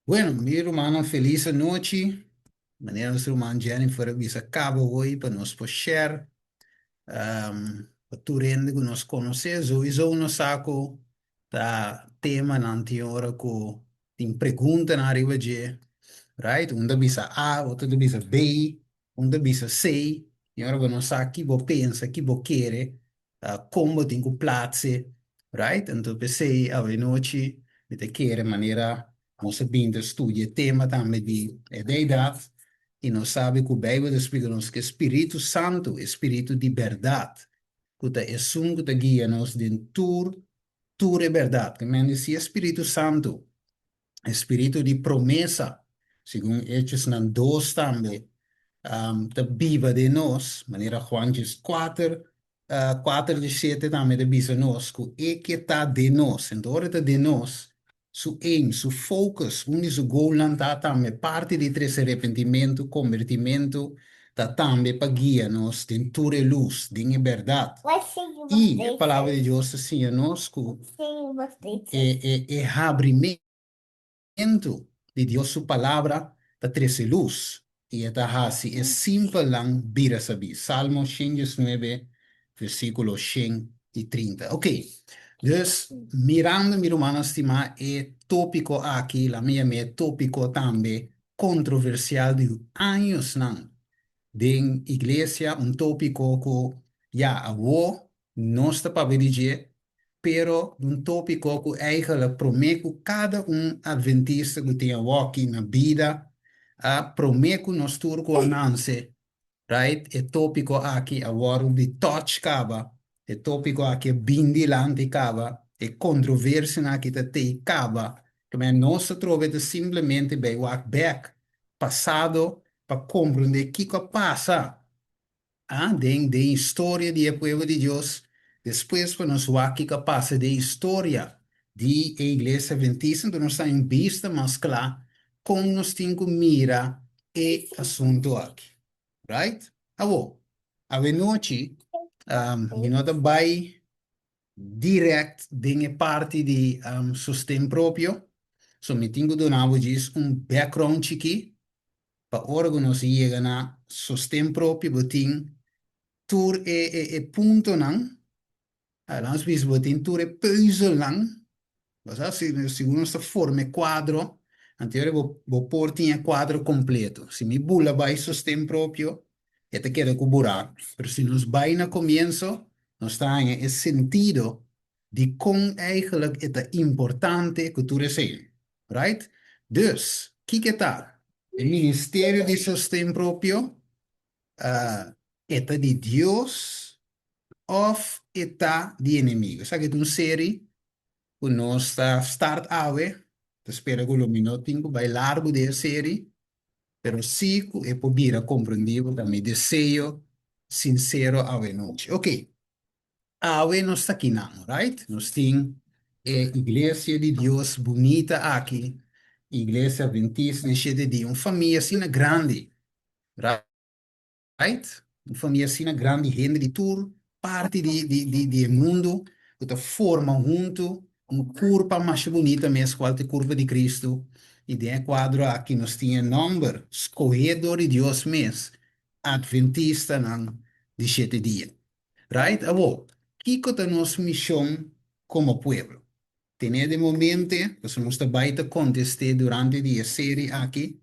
Bueno, mi rumannan felis anochi. Manera nos ruman Jennifer a bisa kaba hoy pa nos por share pa tur hende ku nos konosé. Souiso nos sa ku ta temanan tin ora ku tin preguntanan ariba dje, right? Un ta bisa A, otro ta bisa B, un ta bisa C, i ora bo no sa ki bo pensa, ki bo kere, kon bo tin ku platse, right? Anto p'esei awenochi mi ta kere manera nos a bin ta studia e tema tambe di e deidat, i nos sabi ku Beibel ta splika nos ku e Spiritu Santu, e Spiritu di bèrdat, ku ta esun ku ta guia nos den tur tur e bèrdat. Ke men di si e Spiritu Santu e spiritu di promesa, segun Hechosnan dos tambe, ta biba den nos, manera Juan 14, 4 di 7 tambe ta bisa nos, ku e ke ta den nos. Enton ora e ta den nos, su aim, su focus, un di su goalnan ta tambe parti di trese arepentimentu, kombertimentu, ta tambe pa guia nos den tur e lus, den e bèrdat. I e Palabra di Dios ta siña nos ku e e habrimentu di Dios su Palabra ta trese lus i e ta hasi e simpelnan bira sabí. Salmo 119, versíkulo 130. Oké, dus mirando, mi rumannan stimá, e tópiko aki, laat mi yam'é tópiko tambe kontroversial di añosnan den iglesia, un tópiko ku ya awo nos ta papia di dje, pero un tópiko ku eigenlijk promé ku kada un adventista ku tin awoki na bida a promé ku nos tur ku a nanse, right, e tópiko aki a wòrdu di touch kaba, e tópiko aki a bin dilanti kaba, e kontroversianan aki ta tei kaba, nos atrobe ta simplemente bai wak bèk pasado pa komprondé kiko a pasa den den historia di e pueblo di Dios, despues pa nos wak kiko a pasa den historia di e iglesia adventista, anto nos ta haña un bista mas kla kon nos tin ku mira e asuntu aki. Right? Awor, awenochi mi no ta bai direct den e parti di sosten propio, so mi tin ku duna bo djis un background chikí pa ora ku nos yega na sosten propio bo tin tur e e puntonan, laat nos bisa bo tin tur e pùzelnan, bo sa segun nos ta forma e kuadro, anto ora bo por tin e kuadro kompleto. Si mi bula bai sosten propio e ta keda ku buraku, pero si nos bai na komienso nos ta haña e sentido di kon eigenlijk e ta importante ku tur esei. Right? Dus, kiko e ta? E ministerio di sosten propio, e ta di Dios òf e ta di enemigo? Esaki ta un seri ku nos ta start awe, ta spera ku lo mi no tin ku bai largu den e seri, pero si ku e por bira komprendibel ta mi deseo sinsero awe nochi. Oké. Awe nos ta kinan, right? Nos tin e iglesia di Dios bunita aki, Iglesia Adventista di Shete Dia, un famia asina grandi, right? Un famia asina grandi, hende di tur parti di di di di e mundu ku ta forma huntu un kurpa masha bunita mes kual ta e kurpa di Kristu. I den e kuadro aki nos tin e nòmber skohé dor di Dios mes, Adventistanan di Shete Dia. Right? Awor, kiko ta nos mishon komo pueblo? Ten'é den bo mente, pasobra nos ta bai ta kontest'é durante di e seri aki,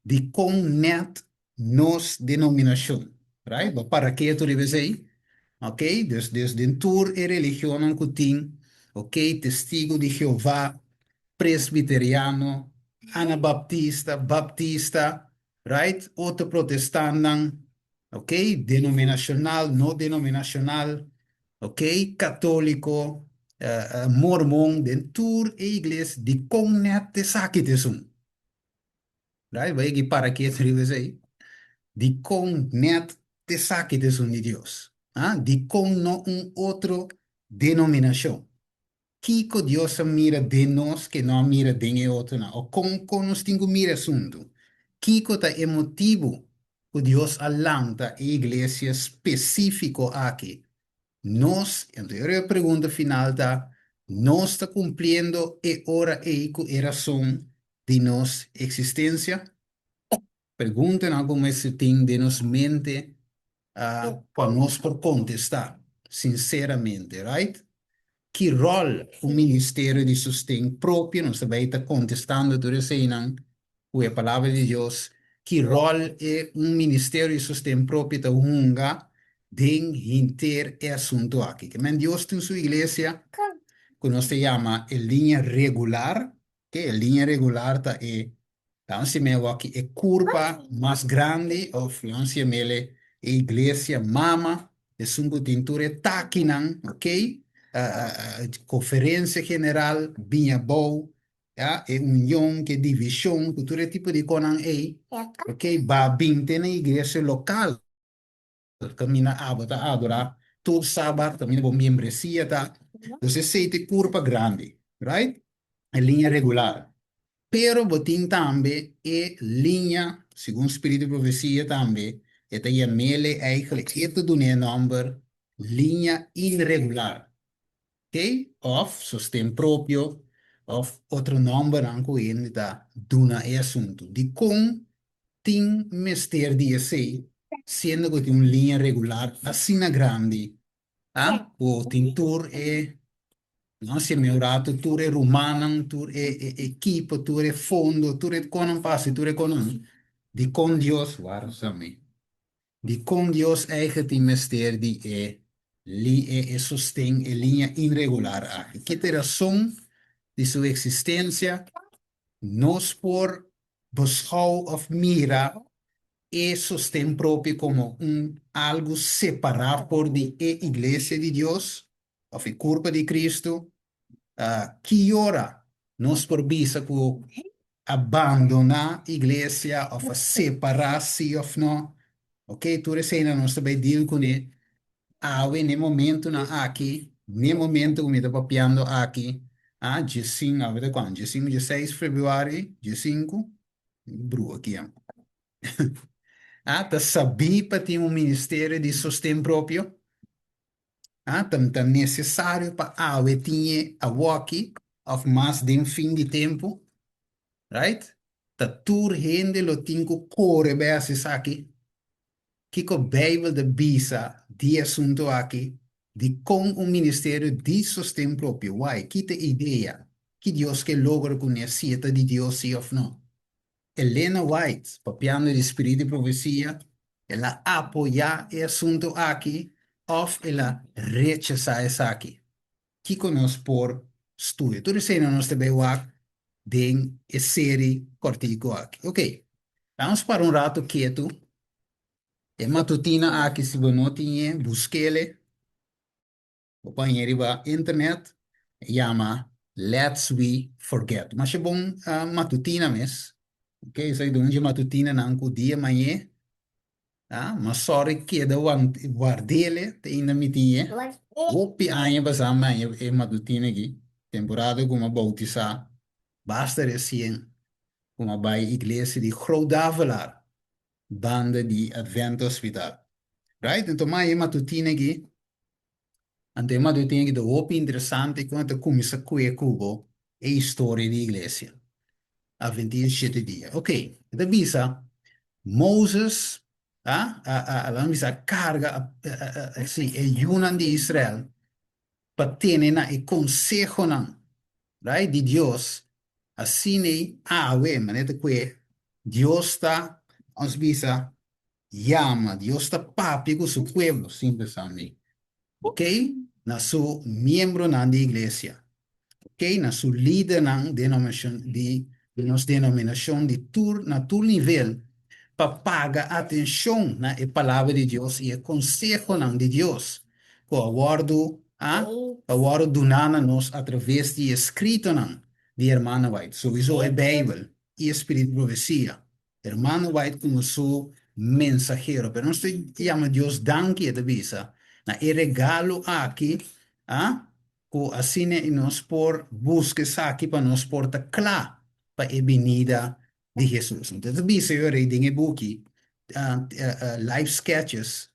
dikon nèt nos denominashon? Right? Bo para ketu riba esei? Ok, dus, dus den tur e religionnan ku tin, ok, Testigu di Jehová, Presbiteriano, Anabaptista, Baptista, right? Otro protestantnan, ok, denominacional, no denominacional, ok, católico, mormon, den tur e iglesia, dikon net esaki ta esun? Right? Bo yegi para ketu riba esei. Dikon net esaki ta esun di Dios? Ah, dikon no un otro denominacion? Kiko Dios a mira den nos ke no a mira den e otronan? O kon kon nos tin ku mira e asuntu? Kiko ta e motibu ku Dios a lanta e iglesia spesífiko aki? Nos, anto e pregunta final ta, nos ta kumpliendo e ora ei ku e rason? Di nos eksistensia? Preguntanan ku mester tin den nos mente pa nos por kontestá sinseramente, right? Ki ròl un ministerio di sosten propio, nos ta bai ta kontestando tur eseinan ku e Palabra di Dios, ki ròl e un ministerio di sosten propio ta hunga den henter e asuntu aki? Ke men Dios tin su iglesia ku nos ta yama e liña regular, Ke e liña regular ta e laat nos yam'e awor aki e kurpa mas grandi òf laat nos yam'ele e iglesia mama, esun ku tin tur e takinan, ok, konferensia general, biña abou, ya, e union ku e divishon ku tur e tipo di konan ei, ok, ba bin te na iglesia lokal. Kaminda abo ta adorá tur sabat, kaminda bo miembresia ta. Dus esei ta e kurpa grandi, right? E liña regular. Pero bo tin tambe e liña, segun spiritu di profesia tambe, e ta yam'ele eigenlijk, e ta dun'é e nòmber liña inregular. Oké? Òf sosten propio, òf otro nòmbernan ku hende ta duna e asuntu. Dikon tin mester di esei siendo ku tin un liña regular asina grandi, a? Ku tin tur e, no si mi un ratu, tur e rumannan, tur e ekipo, tur e fondo, tur e konan pasa, tur e konan. Dikon Dios, warda mi. Dikon Dios eigen tin mester di e e sosten, e liña inregular aki? Ki ta e rason di su eksistensia? Nos por beschou òf mira e sosten propio komo un algu separá for di e iglesia di Dios òf e kurpa di Kristu? Ki ora nos por bisa ku a bandoná iglesia òf a separá sí òf no? Ok, tur eseinan nos ta bai deal kuné awe n'e momentunan aki, n'e momento ku mi ta papiando aki, a diesinku, awe ta kuan? Diesinku, dieseis febrüari, diesinku, mi brua aki ya. A ta sabí pa tin un ministerio di sosten propio? A ta ta nesesario pa awe tin e awoki òf mas den fin di tempu? Right? Ta tur hende lo tin ku kore bai hasi esaki? Kiko Beibel ta bisa di e asuntu aki? Dikon un ministerio di sosten propio? Why? Ki ta e idea? Ki Dios ke logra kuné si e ta di Dios si òf no? Elena White, papiando di spiritu di profesia, el a apoyá e asuntu aki òf el a rechasá esaki? Kiko nos por studia? Tur eseinan nos ta bai wak den e seri kòrtiku aki. Oke, lanos para un ratu ketu. E matutina aki, si bo no tin e, busk'el. Bo por hañ'é riba internet, e yama Let's We Forget. Masha bon matutina mes. Ok, esaki ta un dje matutinanan ku dia mañé, ah, ma sorry keda ward'el te ainda mi tin e. Hopi aña pasá mi haña e matutina aki, temporada ku mi a boutisá, basta resien ku mi a bai iglesia di Groot Davelaar, banda di Advent Hospital. Right? Enton mi haña e matutina aki. Anto e matutin aki ta hopi interesante kon e ta kuminsá kue ku bo e historia di iglesia. Adventista shete dia. Ok, e ta bisa Moses a a a laga bisa a karga a si e yunan di Israel pa tene na e konsehonan right di Dios asina ei awe manera ta kue Dios ta nos bisa yama, Dios ta papia ku su pueblo, sin pensa mi, ok, na su miembronan di iglesia, ok, na su lidernan denominashon di di nos denominashon di tur na tur nivel pa paga atenshon na e palabra di Dios i e konsehonan di Dios ku a wòrdu a a wòrdu duná na nos atraves di e eskritonan di Hermana White, souiso e Beibel i e spiritu di profesia. Hermano White komo su mensahero. Pero nos ta yama Dios danki, e ta bisa, na e regalo aki, a, ku asina i nos por buska esaki pa nos por ta kla pa e binida di Hesus. Anto e ta bisa yo rei den e buki, Life Sketches,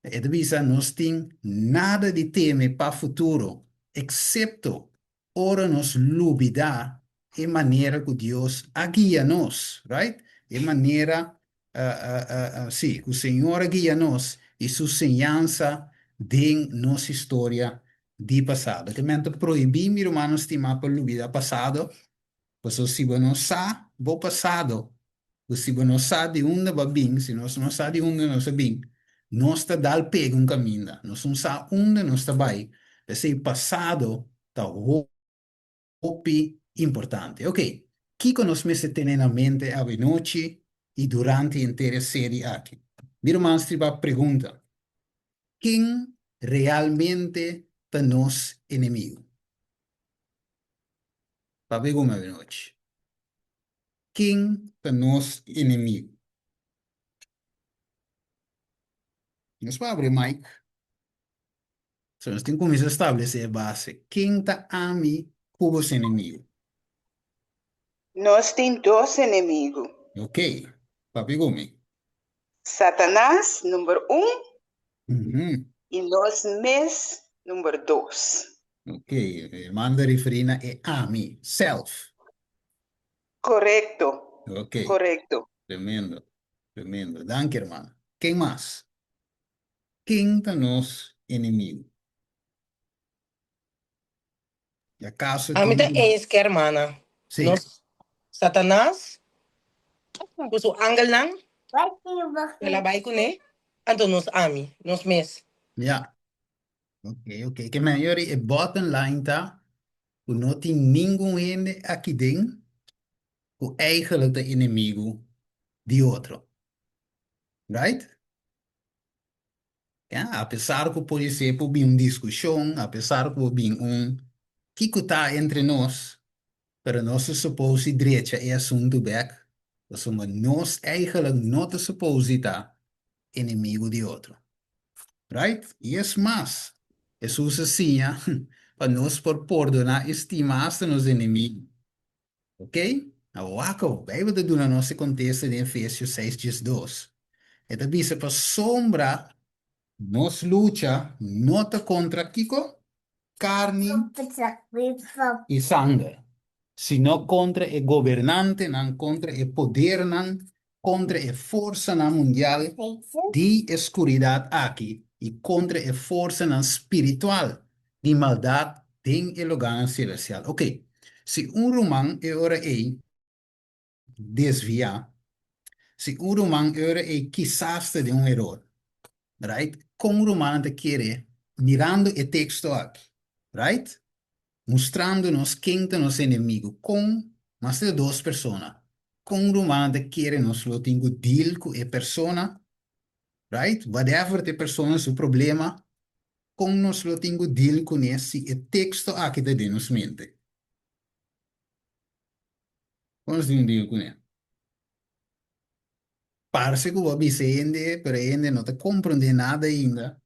e ta bisa nos tin nada di teme pa futuro, eksepto ora nos lubida. E manera ku Dios a guia nos, right? E manera, sí, ku Señor a guia nos i su señansa den nos historia di pasado. Ke men ta prohibí, mi rumannan stimá, pa lubidá pasado, pasobra si bo no sa bo pasado, ku si bo no sa di unda bo a bin, si nos no sa di unda nos a bin, nos ta dal pega un kaminda, nos no sa unda nos ta bai. P'esei pasado ta hopi importante. Ok, kiko nos mester tene na mente awenochi i durante henter e seri aki? Mi ruman striba pregunta, Ken realmente ta nos enemigu? Papia ku mi awenochi. Ken ta nos enemigu? Nos por abri mic. So nos tin kuminsá establesé e base. Ken ta ami ku bo enemigu? Nos tin dos enemigu. Ok, papia ku mi. Satanas, number un, i nos mes, number dos. Ok, e manda referí na e ami, self. Korekto, Ok, korekto. tremendo, tremendo. Danki, hermano. Ken mas? Ken ta nos enemigu? I akaso Ami ta tin. eens ku hermana. Sí. Nos Satanas ku su angelnan el a bai kuné, anto nos ami, nos mes. Ya. Ok, ok. Ke men yori e bottom line ta ku no tin ningun hende aki den ku eigenlijk ta enemigu di otro. Right? Ya, apesar ku podisé por bin un diskushon, apesar ku por bin un kiko ta entre nos, pero nos ta supos di drecha e asuntu bèk, pasobra nos eigenlijk no ta supos di ta enemigu di otro. Right? I es mas, Hesus a siña pa nos por pordoná i stima asta nos enemigu. Ok? Awor wak awor, Bijbel ta duna nos e kontesta den Efesios seis 12. E ta bisa pasobra nos lucha no ta kontra kiko? Karni i sanger, sino kontra e gobernantenan, kontra e podernan, kontra e forsanan mundial di e skuridat aki i kontra e forsanan spiritual di maldat den e lugánan selestial. Oké, si un ruman e ora ei desviá, si un ruman e ora ei kisas ta den un eror, right? Kon rumannan ta kere mirando e teksto aki, right? Mustrando nos ken ta nos enemigu, kon mas ta dos persona, kon rumannan ta kere nos lo tin ku deal ku e persona, right? Whatever ta e persona su problema, kon nos lo tin ku deal kuné si e teksto aki ta den nos mente? Kon nos tin ku deal kuné? Parse ku bo a bisa e hende, pero e hende no ta komprondé nada ainda.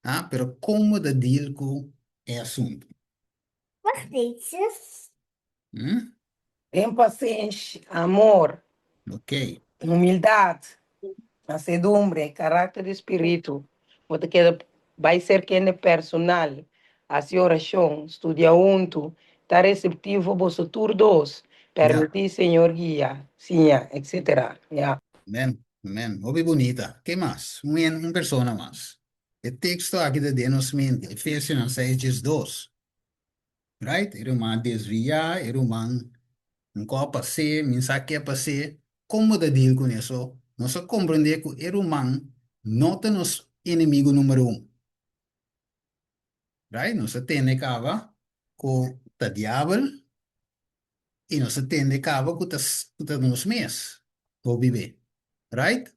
Ah, pero kon bo ta deal ku e asuntu? Hmm? Den pasenshi, amor, Ok. humildad, mansedumbre, karakter di spiritu. Bo ta keda bai serka hende personal, hasi orashon, studia huntu, ta reseptivo boso tur dos, permití Señor guia, siña, etcétera. Ya. Amen, amen. Hopi bunita. Ke mas? Un en, un persona mas. E teksto aki ta den nos mente, Efesionan seis 12. Right? E ruman a desviá, e ruman un kò a pas'é, mi sa ke a pas'é. Kon bo ta deal kuné? So, nos a komprendé ku e ruman no ta nos enemigu numero un. Right? Nos a tende kaba ku ta diabel i nos a tende kaba ku ta ku ta nos mes hopi be. Right?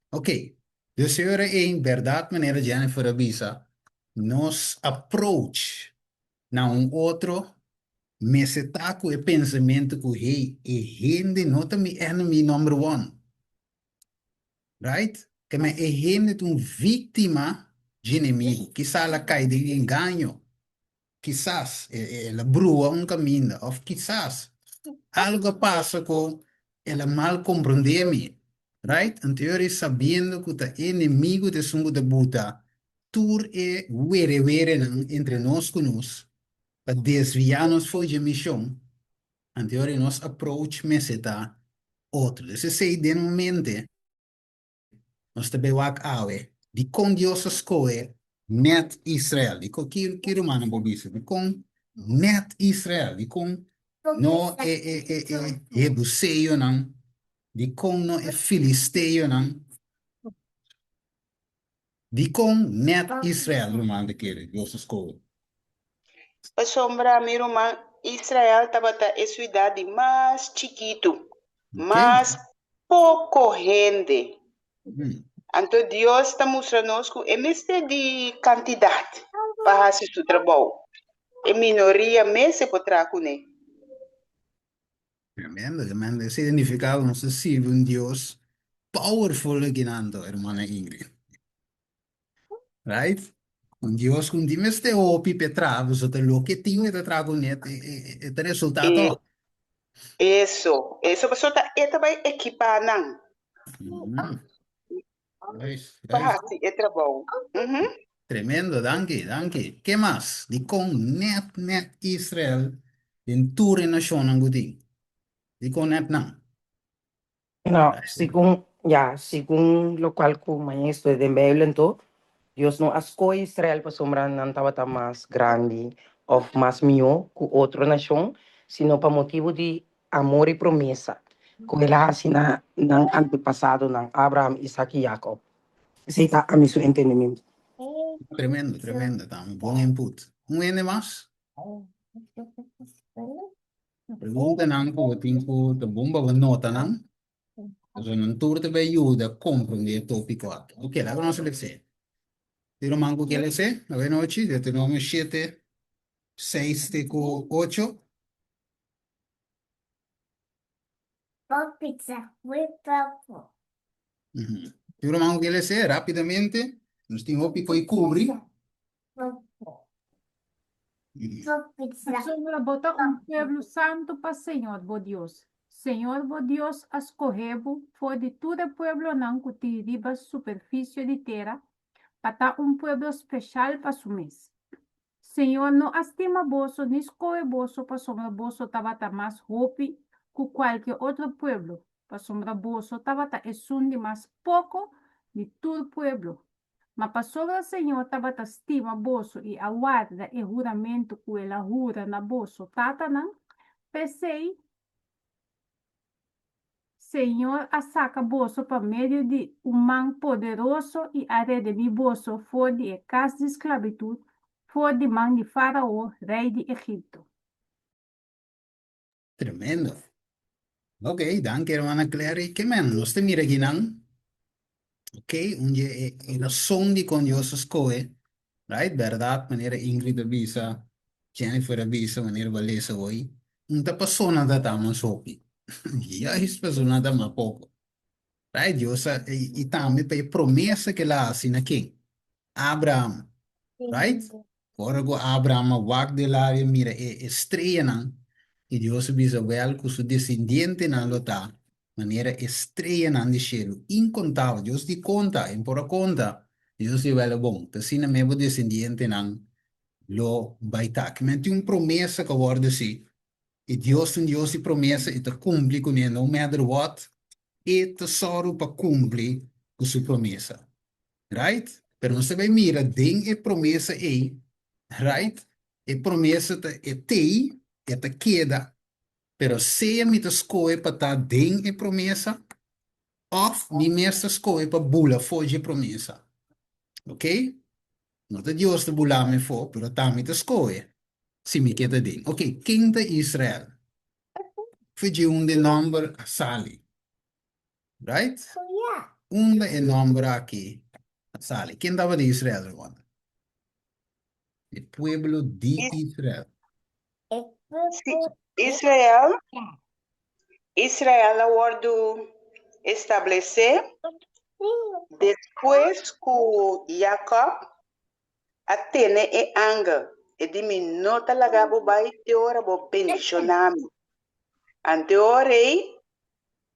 Ok. Dus e ora ei, bèrdat manera Jennifer a bisa, nos approach na un otro mester ta ku e pensamentu ku hey, e hende no ta mi enemy number one. Right? Ke men e hende ta un víktima dje enemigu. Kisas el a kai den engaño. Kisas el a brua un kaminda. Òf kisas algu a pasa ku el a mal komprondé mi. Right? Anto e ora sabiendo ku ta e enemigu ta esun ku ta buta tur e werewerenan entre nos ku nos pa desviá nos for dje mishon. Anto ora nos approach mester ta otro. Dus esei den un mente nos ta bay wak awe, dikon Dios a skohe nèt Israel? Dikon, ki ki rumannan por bisa? Dikon nèt Israel? Dikon no e e e e Hebuseonan? Dikon no e Filisteonan? Dikon nèt Israel, ruman ta kere, Dios a skohe? Pasobra, mi ruman, Israel tabata e siudat di mas chikitu, mas poko hende. Anto Dios ta mustra nos ku e mester di kantidat pa hasi su trabou. E minoria mes e por traha kuné. Tremendo, tremendo. Esei ta nifiká ku nos ta sirbi un Dios powerful akinan anto, hermana Ingrid. Right? Un Dios ku no tin mester hopi p'e traha, pasobra ta loke tin e ta traha kuné, e ta resultá tòg. Eso, eso pasobra ta e ta bai ekipá nan. Pa hasi e trabou. Tremendo, danki, danki. Ke mas? Dikon nèt nèt Israel den tur e nashonnan ku tin? Dikon nèt nan? No, segun, ya, segun lokual ku maestro den Beibel anto, Dios no a skohe Israel pasobra nan tabata mas grandi òf mas mihó ku otro nashon, sino pa motibu di amor i promesa ku el a hasi na nan antepasadonan, Abraham, Isak i Jakòb. Esei ta ami su entendimentu. Tremendo, tremendo ta un bon input. Un hende mas? Preguntanan ku bo tin ku ta bon pa bo nota nan. Pasobra nan tur ta bay yuda komprendé e tópiko aki. Ok, laga nos lese. Tin ruman ku ke lese? Awenochi, Deuteronomio shete, seis te ku ocho. Tin ruman ku ke lese rápidamente? Nos tin hopi ku e kubri. Pasobra bo ta un pueblo santu pa Señor bo Dios. Señor bo Dios a skohe bo for di tur e pueblonan ku tin riba superfisio di tera pa ta un pueblo speshal pa su mes. Señor no a stima boso ni skohe boso pasobra boso tabata mas hopi ku kualke otro pueblo, pasobra boso tabata esun di mas poko di tur pueblo. Ma pasobra Señor tabata stima boso i a warda e huramentu ku el a hura na boso tatanan, p'esei Señor a saka boso pa medio di un man poderoso i a redemí boso for di e kas di sklabitut, for di man di Fárao, rei di Egipto. Tremendo. Ok, danki hermana Clary. Ke men, nos ta mira akinan. Ok, un dje e, e rason di kon Dios a skohe, right? Bèrdat, manera Ingrid a bisa, Jennifer a bisa, manera bo a lesa hoy, un ta pasobra nan ta mas hopi. Juist pasobra nan ta mas poko. Right? Dios a, i, i tambe pa e promesa ke el a hasi na ken? Abraham. Right? Ora ku Abraham a wak den laria mira e estreanan, i Dios a bisa wèl ku su desendientenan lo ta manera e streanan di shelu, inkontabel. Dios di konta, e por a konta. Dios di wèl a bon, ta asina mes bo desendientenan lo bai ta. Kimen tin un promesa ku a wòrdu hasi, i Dios ta un Dios di promesa, i ta kumpli kuné no matter what, e ta sòru pa kumpli ku su promesa. Right? Pero nos ta bai mira den e promesa ei, right? E promesa ta e tei, e ta keda, pero sea mi ta skohe pa ta den e promesa òf mi mes ta skohe pa bula for dje promesa. Ok? No ta Dios ta bula mi afó, pero ta mi ta skohe si mi ke ta den. Ok, ken ta Israel? For dje unda e nòmber a sali? Right? Unda e nòmber aki a sali? Ken tabata Israel, Rwanda? E pueblo di Israel. Sí, Israel, Israel a wòrdu establesé despues ku Jakòb a tene e angel, e di, Mi no ta laga bo bai te ora bo bendishoná mi. Ante ora ei,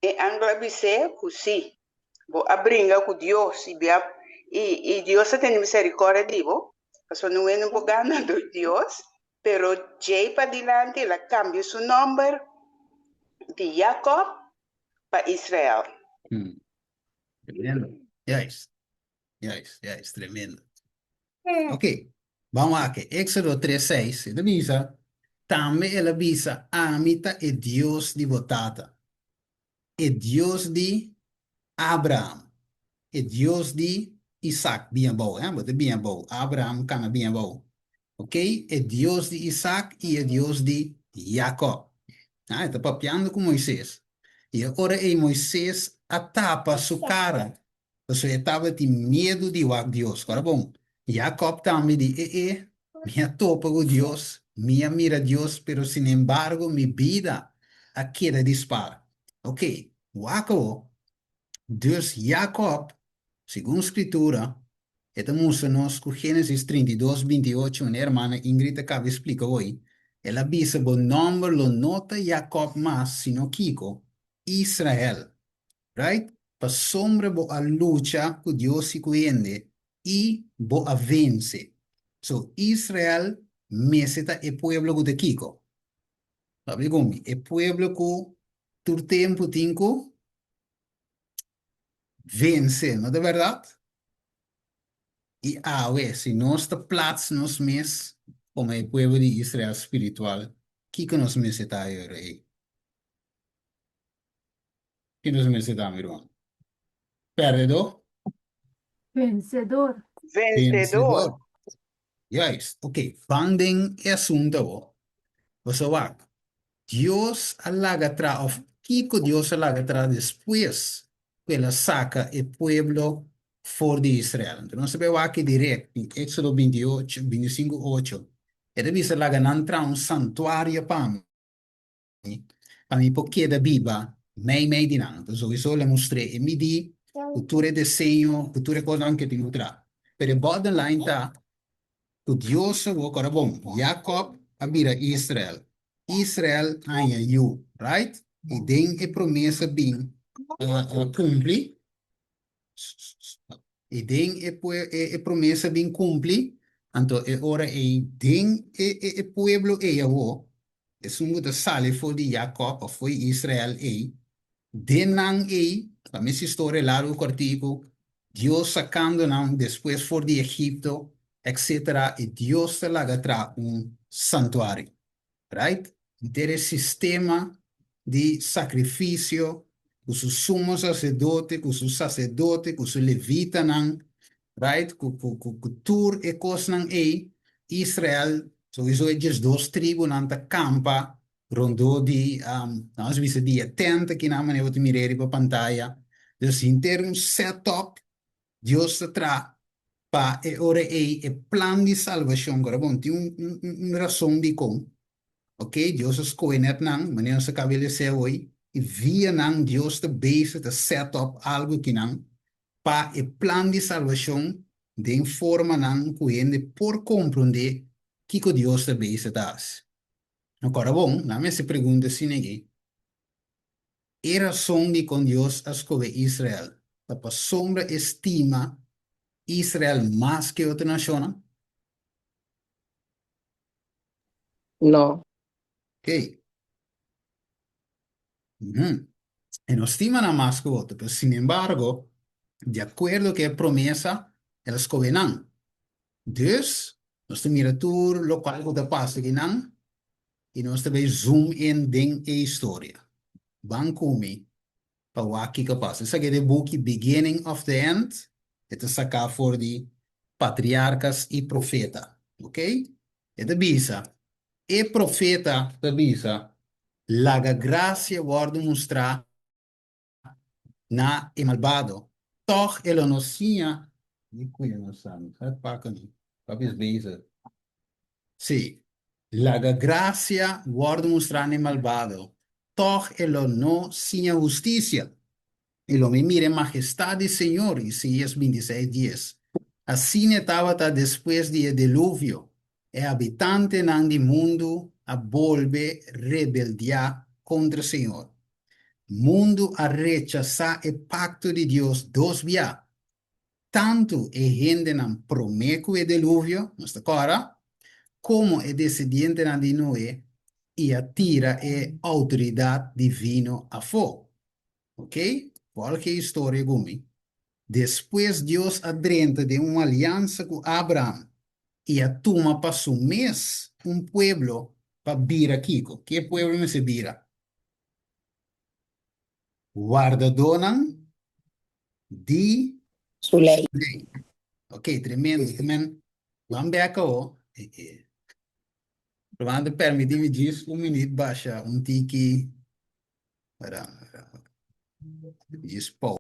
E angel a bis'é ku sí, bo a bringa ku Dios i bia i i Dios a tene miserikòrdia di bo, pasobra no hende por gana dor Dios, pero djei padilanti el a kambia su nòmber. di Jakòb pa Israel. Tremendo. Juist. Juist, juist, tremendo. Ok, ban wak. Éxodo 3, 6, e ta bisa, Tambe el a bisa, Ami ta e Dios di bo tata, e Dios di Abraham, e Dios di Isaac, bin abou, eh, bo ta bin abou, Abraham kana bin abou, ok, e Dios di Isaac i e Dios di Jacob. Ah, e ta papiando ku Moises. I e ora ei Moises a tapa su kara, pasobra e tabatin miedu di wak Dios. Kòrda bon, Jacob tambe di, E e, mi a topa ku Dios, mi a mira Dios, pero sinembargo mi bida a keda di spar. Ok, wak awo, Dus Jacob, segun Scritura, e ta mustra nos cu Genesis 32, 28, manera hermana Ingrid a caba di splica hoy, el a bisa bo nomber lo no ta Jacob mas, sino kico? Israel. Right? Pasobra bo a lucha cu Dios y cu hende y bo a vence. So, Israel mester ta e pueblo cu ta kico? Papia cu mi, e pueblo cu tur tempu tin cu vence, no ta berdad? I awe, si nos ta plaats nos mes como e pueblo di Israel spiritual, kico nos mester ta ayora ei? Ki nos mester ta, mi ruman? Perdedor? Vencedor. Vencedor. Juist. Ok, ban den e asunto awor. Boso wak, Dios a laga tra of kiko Dios a laga tra despues ku el a saka e pueblo for di Israel? Anto nos ta bai wak direct den Éxodo 28, 25, 8. E ta bisa laga nan traha un santuario pa mi. pa mi por keda biba mei mei di nan. Anto souiso lo mustr'é e midí ku tur e deseño, ku tur e kosnan ku e tin ku traha. Pero e bottom line ta ku Dios awor ku ora bon, Jakòb a bira Israel, Israel haña yu, right? I den e promesa bin kumpli. I den e e promesa bin kumpli, anto e ora ei den e e pueblo ei awor, esun ku ta sali for di Jakòb òf for di Israel ei, den nan ei, pa mes historia largu kòrtiku, Dios sakando nan despues for di Egipto, etsetera, i Dios ta laga traha un santuario. Right? Henter e sistema di sakrifisio ku su sumo saserdote, ku su saserdote, ku su levitanan, right? Ku, ku, ku, ku tur e kosnan ei, Israel, souiso e diesdos tribunan ta kampa rondó di, um, nos bisa di e tent akinan manera bo ta mir'é riba pantaya. Dus henter un setup Dios ta traha pa e ora ei e plan di salbashon. Kora bon, tin un, un, un rason dikon. Ok, Dios a skohe net nan, manera nos a kaba di lesa awor, i via nan Dios ta bezig ta set up algu kinan pa e plan di salbashon den formanan ku hende por komprondé kiko Dios ta bezig ta hasi. No kora bon, nan mester pregunta asina aki. E rason dikon Dios a skohe Israel ta pasobra e stima Israel mas ke otro nashonnan? No. Oké. Uhum. E no stima nan mas ku otro, pero sinembargo, di akuerdo ku e promesa, el a skohe nan. Dus, nos ta mira tur lokual ku ta pasa akinan, i nos ta bay zoom in den e historia. Ban ku mi pa wak kiko a pasa. Esaki ta e buki Beginning of the End, e ta saká for di Patriarkas i Profeta. Ok? E ta bisa, E profeta ta bisa, Laga grasia wòrdu mustrá na e malbado, tòg e lo no siña. Mi kuya no sa, mi sa paka mi. Papi es bezig. Sí, laga grasia wòrdu mustrá na e malbado, tòg e lo no siña hustisia. I lo mi mira e mahestat di Señor, Isaías 26, 10. Asina e tabata despues di e deluvio, e habitantenan di mundu a bolbe rebeldiá kontra Señor. Mundu a rechasá e pakto di Dios dos bia, tantu e hendenan promé ku e Deluvio, nos ta kòrda, komo e desendientenan di Noe. i a tira e outoridat divino afó. Ok? Volg e historia ku mi. Despues Dios a drenta den un aliansa ku Abraham i a tuma pa su mes un pueblo pa bira kiko? Ke pueblo mester bira? Wardadónan di Su lei. lei. Ok, tremendo. Men, ban bek awo. Probando permití mi djis un minuut basha un tiki. Para, djis pau.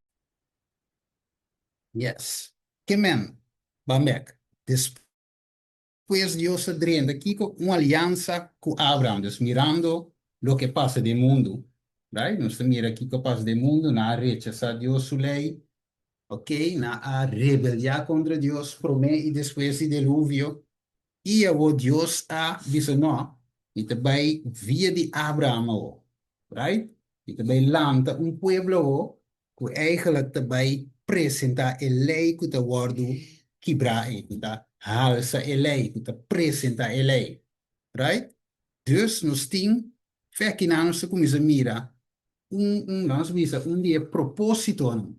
Yes. Ke men, ban bek. Despues Dios a drenta kiko? Un aliansa ku Abraham. Dus mirando loke pasa den mundu, right? Nos ta mira kiko a pasa den mundu, nan a rechasá Dios su lei, ok, nan a rebeldiá kontra Dios promé i despues di deluvio. I awor Dios a bisa, No, mi ta bai via di Abraham awor, right? Mi ta bai lanta un pueblo awor ku eigenlijk ta bai presentá e lei ku ta wòrdu kibrá ei, ku ta halsa e lei, ku ta presentá e lei, right? Dus nos tin fe akinan nos ta kuminsá mira un, un, laga nos bisa, un di e propósitonan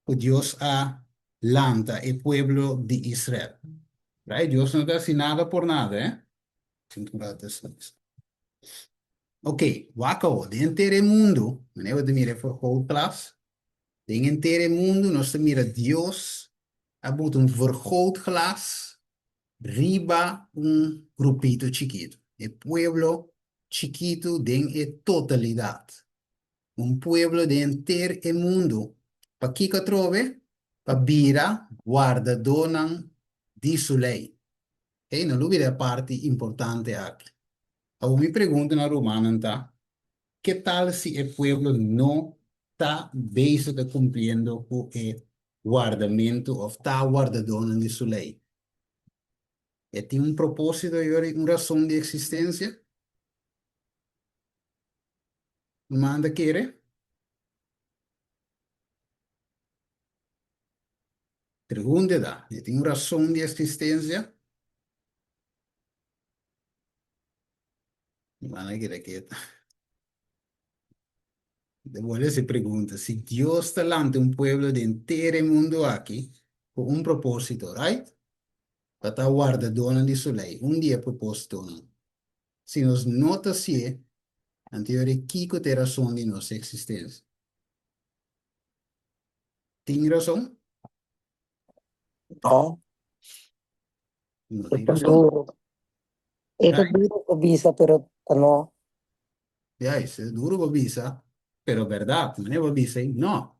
ku Dios a lanta e pueblo di Israel. Right? Dios no ta hasi nada por nada, eh? Ok, wak awor, den henter e mundu, manera bo ta mira e vergrootglas, den henter e mundu nos ta mira Dios a buta un vergrootglas riba un grupito chikitu, e pueblo chikitu den e totalidat. Un pueblo den henter e mundu. Pakiko atrobe? Pa bira wardadónan di su lei. Hey, no lubida e parti importante aki. Awor mi pregunta na rumannan ta, ke tal si e pueblo no ta bezig ta kumpliendo ku e wardamentu òf ta wardadónan di su lei? E tin un propósito yori, un rason di eksistensia? Ruman ta kere? Pregunta ta, e tin un rason di eksistensia? Ruman a keda ketu. Ta bolbe hasi pregunta, si Dios ta lanta un pueblo den henter e mundu aki ku un propósito, right? Pa ta wardadónan di su lei, un di e propósitonan. Si nos no ta hasié, anto yora kiko ta e rason di nos eksistensia? Tin rason? No. No tin E ta rason. duro. E ta duro pa bisa, pero ta no. Juist, e ta duro pa bisa, pero bèrdat. Manera bo a bisa ei, no.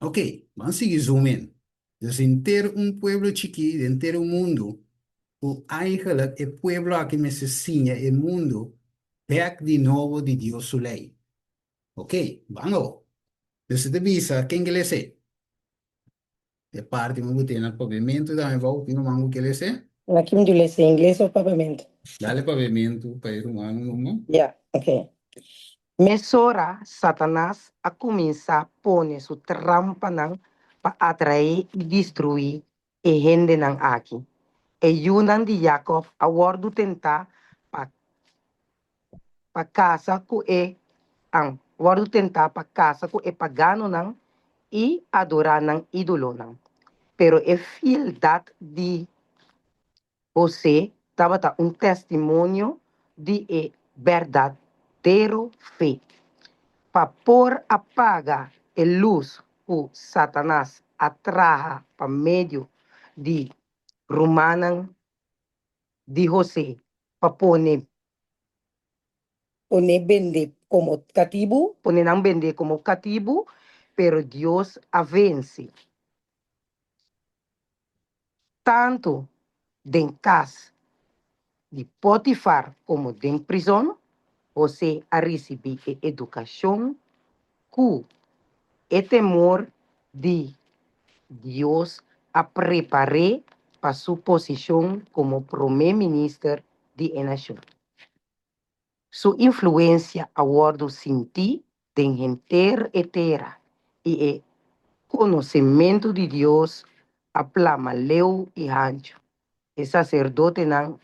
Ok, ban sigui zoom in. Dus henter un pueblo chikí den henter un mundu ku eigenlijk e pueblo aki mester siña e mundu bèk di nobo di Dios su lei. Ok, ban awo. Dus e ta bisa, ken ke lesa ei? E parti mi bo tene na papiamentu tambe bou, tin ruman ku ke lesa ei? Na ki mi di lesa, ingles of papiamentu? Dale papiamentu pa e rumannan numa. Ya, ok. Mesora Satanas a kuminsá pone su trampanan pa atraé i destruí e hendenan aki. E yunan di Jakòb a wòrdu tentá pa pa kasa ku e an wòrdu tentá pa kasa ku e paganonan i adorá nan ídolonan. Pero e fieldat di José tabata un testimonio di e berdadero fe. Pa por a paga e lus ku Satanas a traha pa medio di rumannan di José pa pone Pone bende komo katibu. Pone nan bende komo katibu, pero Dios a vense. Tantu den kas di Potifar komo den prizon, José a risibí e edukashon ku e temor di Dios a prepar'é pa su posishon komo promé minister di e nashon. Su influensia a wòrdu sintí den henter e tera, i e konosementu di Dios a plama leu i hanchu. E saserdotenan.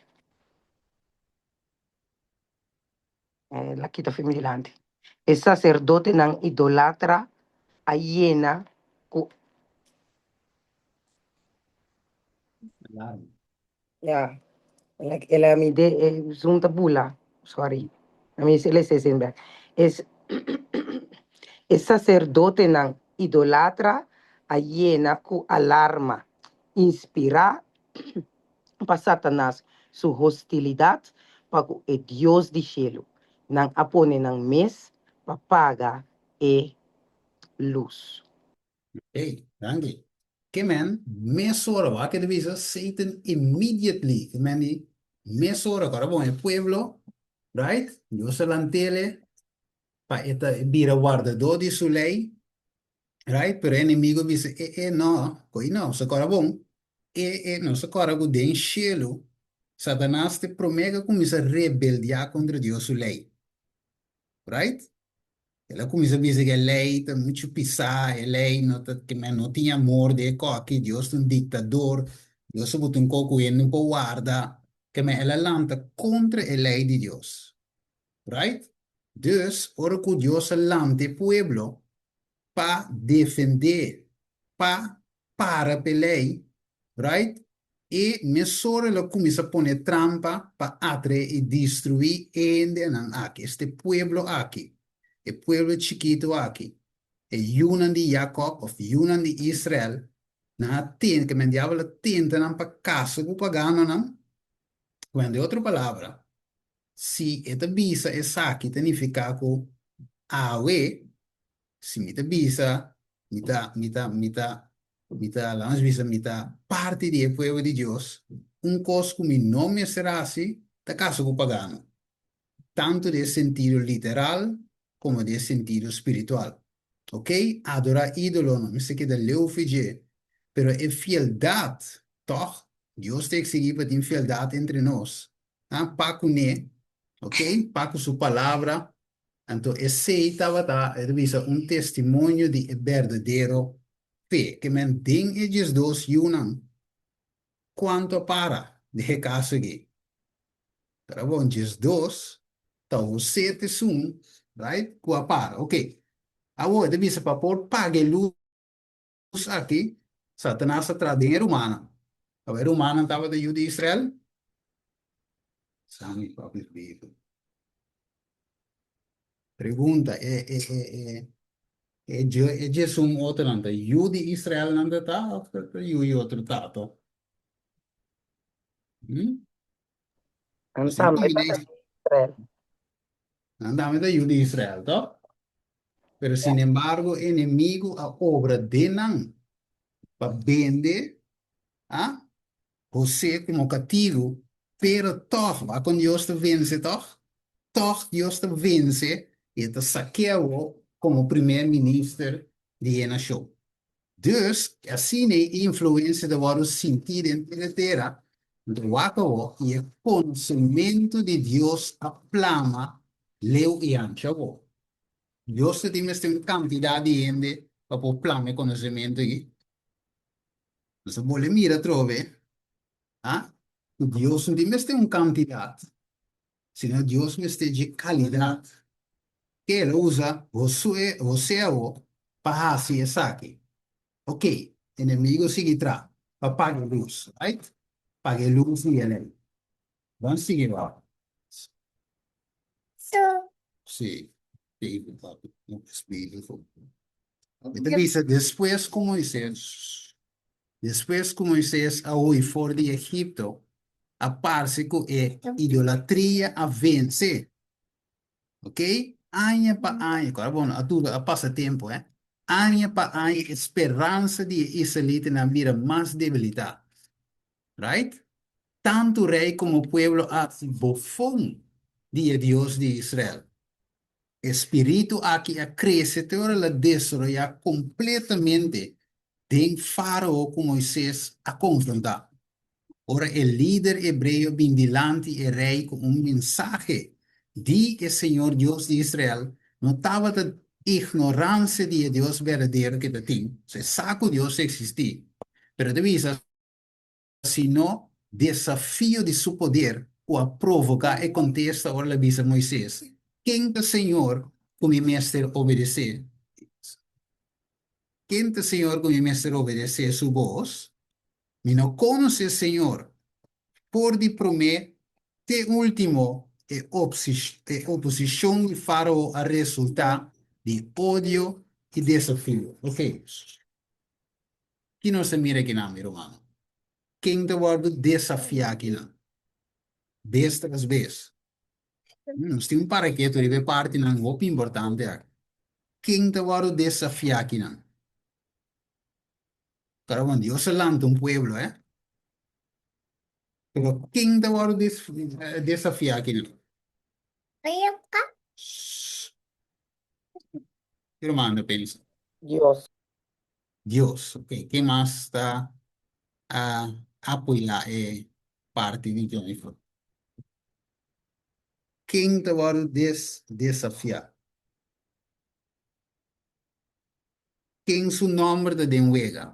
El a kita for mi dilanti. E saserdotenan idolatra a yena ku. Alarma. Ya, el a mi de e zoom ta bula, sorry. A mi el esei sin bek. Es e saserdotenan idolatra a yena ku alarma, inspirá pa Satanas su hostilidat pa ku e Dios di shelu. Nan a pone nan mes pa paga e lus. Hey, danki. Ke men, mesora, wak e ta bisa Satan immediately. Ke men di mesora, ku ora bon e pueblo, right? Dios a lant'ele pa e ta bira wardadó di su lei, right? Pero e enemigo a bisa, e, e, no, ko'i no, sa kòrda bon, e, e, nos a kòrda ku den shelu, Satanas ta e promé ku a kuminsá rebeldiá kontra Dios su lei, right? El a kuminsá bisa ku e lei ta muchu pisá, e lei no ta, ke men no tin amor den e kòki, Dios ta un diktador, Dios a buta un kò ku hende no por warda, ke men el a lanta kontra e lei di Dios. Right? Dus, ora ku Dios a lanta e pueblo pa defendé, pa para p'e lei, right? E mesora lo kuminsá pone trampa pa atraé i destruí e hendenan aki, este pueblo aki, e pueblo chikitu aki, e yunan di Jakòb òf yunan di Israel, nan a tenta, ke men diabel a tenta nan pa kasa ku paganonan, ku den otro palabra, Si e ta bisa esaki ta nifiká ku awe si mi ta bisa mi ta mi ta mi ta mi ta laga nos bisa mi ta parti di e pueblo di Dios, un kos ku mi no mester hasi ta kasa ku pagano, tantu den e sentido literal komo den e sentido spiritual. Ok, adorá ídolo no mester keda leu fi dje, pero e fieldat tòg Dios ta eksigí pa tin fieldat entre nos, a pa kuné, ok, pa ku su palabra, anto esei tabata, e ta bisa, un testimonio di e berdadero fe. Ke men den e 12 yunan, kuantu a para den e kaso aki? Pero bon, 12, ta Hosé ta esun, right, ku a para. Ok, awor e ta bisa pa por paga e lus aki, Satanas a traha den e rumannan. Awor e rumannan tabata yu di Israel? Sami papia Bijbel. Pregunta, e e e e e e djesun otronan ta yu di Israel nan ta ta of ta ta yu di otro tato? Hmm? Nan tambe ta yu di Israel. Nan tambe ta yu di Israel, to? Pero sin embargo enemigo a obra den nan pa bende a José komo katigu, pero tòg, wak kon Dios ta vense tòg? Tòg Dios ta vense i e ta sak'é awor komo primer minister di e nashon. Dus, asina e influensia ta wòrdu sintí den tur e tera, anto wak awor i e konosementu di Dios a plama leu i anchu awor. Dios ta tin mester un kantidat di hende pa por plama e konosementu aki. Nos a bolbe mira atrobe, a, ku Dios no tin mester un kantidat, sino Dios mester dje kalidat. Ke el a usa Josué, José awor pa hasi esaki. Ok, enemigo sigui tra pa paga e lus, right? Paga e lus di e lei. Ban sigui wak. Sí, David papi, no es bíblico. E ta bisa despues ku Moisés, despues ku Moisés a hui for di Egipto, a parse ku e idolatria a vense. Ok, aña pa aña, kòrda bon, a dura, a pasa tempu, eh. Aña pa aña e speransa di e israelitanan a bira mas debilitá. Right? Tantu rei komo pueblo a hasi bofon di e Dios di Israel. E spiritu aki a krese te ora el a desaroyá kompletamente den Fárao ku Moisés a konfrontá. Ora e lider hebreo bin dilanti e rei ku un mensahe di e señor Dios di Israel, no tabata ignoransia di e Dios berdadero ku e ta tin, e sa ku Dios ta eksistí, pero e ta bisa, sino desafio di su poder ku a provoká e kontesta ora el a bisa Moises. Ken ta Señor ku mi mester obedesé? Ken ta Señor ku mi mester obedesé su bos? Mi no konosé Señor. For di promé te último e oposishon di Fárao a resultá di odio i desafio. Oké, ki nos ta mira akinan, mi rumannan? Ken ta wòrdu desafiá akinan? Bes tras bes. Nos tin un paraketo riba e partinan hopi importante aki. Ken ta wòrdu desafiá akinan? Kara bon, Dios a lanta un pueblo, eh? Pero ken ta wòrdu desafiá akinan? Ki ruman ta pensa? Dios. Dios. Ok, ken mas ta apoyá e parti di Jennifer? Ken ta wòrdu desafiá? Ken su nòmber ta den wega?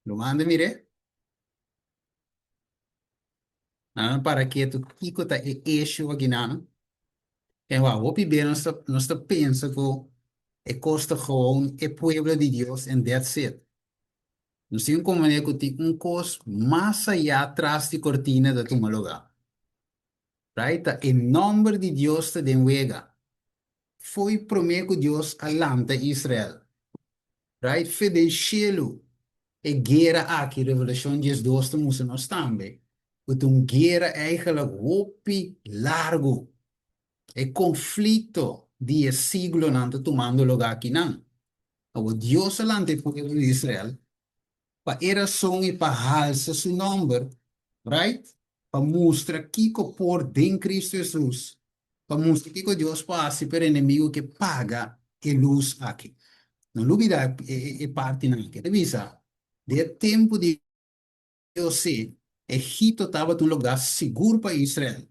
Lo manda mir'é. Nan a para ketu kiko ta e issue akinan. En wak, hopi be nos ta nos ta pensa ku e kos ta gewoon e pueblo di Dios and that's it. Nos tin un komprendé ku tin un kos mas ayá tras di kortina ta tuma lugá. Right? Ta e nòmber di Dios ta den wega. Fo'i promé ku Dios a lanta Israel. Right? Fe den shelu. E guera aki, Revelashon 12 ta mustra nos tambe, ku ta un guera eigenlijk hopi largu. E konflikto di e siglonan ta tumando lugá akinan. Awor, Dios a lanta e pueblo di Israel pa e rason i pa halsa su nòmber, right? Pa mustra kiko por den Kristu Hesus, pa mustra kiko Dios por hasi pa e enemigu ke paga e lus aki. No lubida e partinan aki. E ta bisa, Den e tempu di José, Egipto tabata un lugá sigur pa Israel.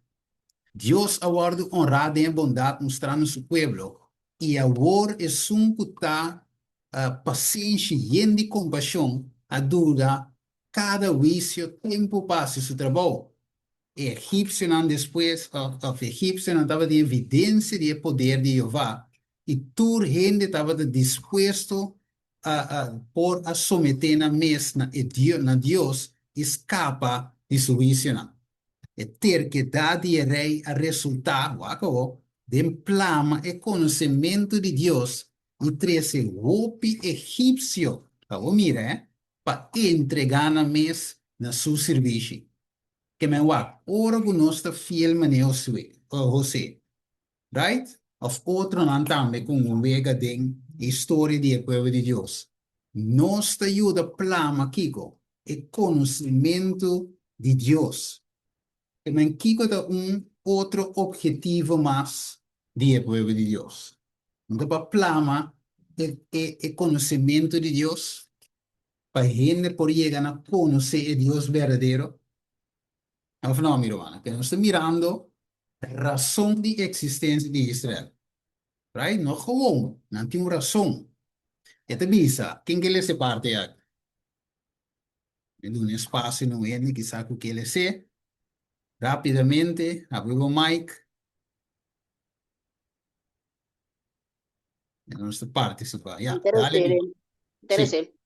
Dios a wòrdu onrá den e bondat mustrá na su pueblo, i awor esun ku ta pasenshi yen di kompashon a duna kada huisio tempu pa hasi su trabou. E egipsionan despues, òf egipsionan tabatin evidensia di e poder di Jehová, i tur hende tabata dispuesto por a someté nan mes na e na Dios i skapa di su huisionan. E terkedat di e rei a resultá, wak awor, den plama e konosementu di Dios i trese hopi egipsio, awor mira eh, pa entregá nan mes na su sirbishi. Ke men wak, ora ku nos ta fiel manera José, Right? Of otronan tambe ku un wega den e historia di e pueblo di Dios. Nos ta yuda plama kiko? E konosementu di Dios. Emen kiko ta un otro ophetivo mas di e pueblo di Dios? No ta pa plama e e e konosementu di Dios? Pa hende por yega na konosé e Dios berdadero? Of no, mi rumannan? Pero nos ta mirando rason di eksistensia di Israel. Right? No gewoon, nan tin un rason. E ta bisa, ken ke lesa e parti aki? Mi duna espasio na un hende kisa ku ke les'é. Rapidamente, habri bo mic. Nos ta partisipá. Ya, dale. Interesante. Sí.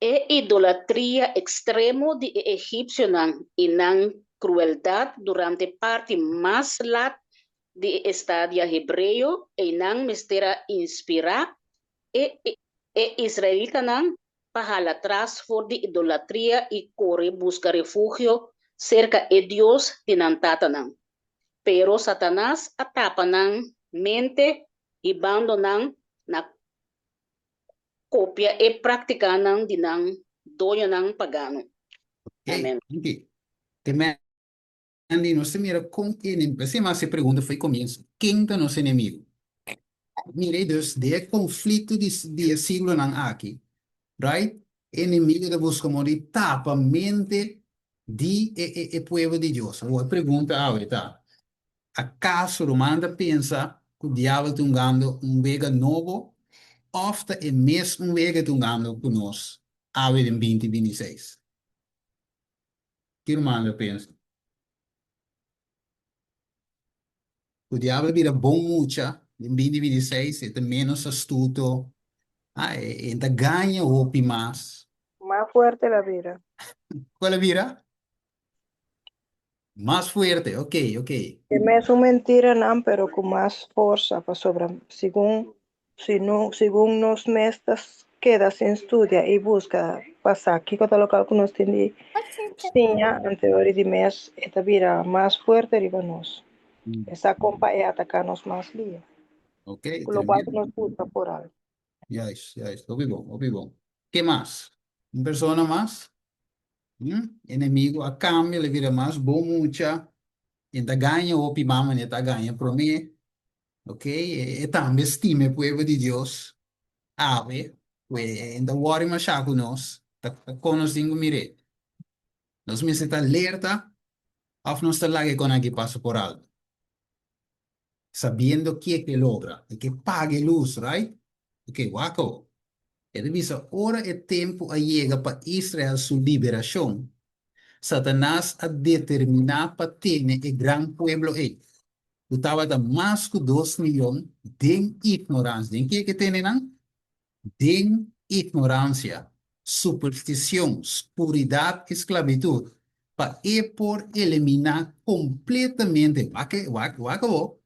E idolatria ekstremo di e egipsionan i nan krueldat durante parti mas lat di e estadia hebreo einan mester a inspirá e e israelitanan pa hala tras for di idolatria i kore buska refugio serka e Dios di nan tatanan. Pero Satanas a tapa nan mente hibando nan na kopia e práktikanan di nan doñonan pagano. Ok, Amen. danki. Te Mandy, nos ta mira kon enem, p'esei mi a hasi e pregunta fo'i komienso, ken ta nos enemigu? Mira ei dus, den e konflikto di di e siglonan aki, right, e enemigu ta buska modo di tapa mente di e e e pueblo di Dios. Awor e pregunta awe ta, akaso rumannan ta pensa ku diabel ta hungando un wega nobo òf ta e mes un wega ta hungando ku nos awe den 2026? Ki rumannan ta pensa? Ku diabel a bira bon mucha den binti binti seis, e ta ménos astuto, ah, e e ta gaña hopi mas. Mas fuerte el a bira. Kual a bira? Mas fuerte, ok, ok. E mesun mentiranan pero ku mas forsa pasobra segun si no segun nos mes ta keda sin studia i buska pa sa kiko ta lokal ku nos tin di siña ante ora di mes e ta bira mas fuerte riba nos. E sa kon pa e ataká nos mas lia. Ok, Ku lokual ku tremendo. nos buska por al. Juist, juist. Hopi bon, hopi bon. Ke mas? Un persona mas? Hmm? Enemigo a cambia, el a bira mas bon mucha. E ta gaña hopi mas manera e ta gaña promé. Ok, e, e tambe stima e pueblo di Dios. Awe, ku e, e ta worry mashá ku nos. Ta, ta kon nos tin ku mir'é. Nos mester ta alerta òf nos ta laga e kon aki pasa por alto. Sabiendo ke ke logra. E ke paga e lus, right? Ok, wak awo. E ta bisa, ora e tempu a yega pa Israel su liberashon, Satanas a determiná pa tene e gran pueblo ei, ku tabata mas ku dos miyon, den ignoransia. Den ke ke tene nan? Den ignoransia, supersticion, scuridad i sclavitud, pa e por eliminá completamente, wak e, wak, wak awor,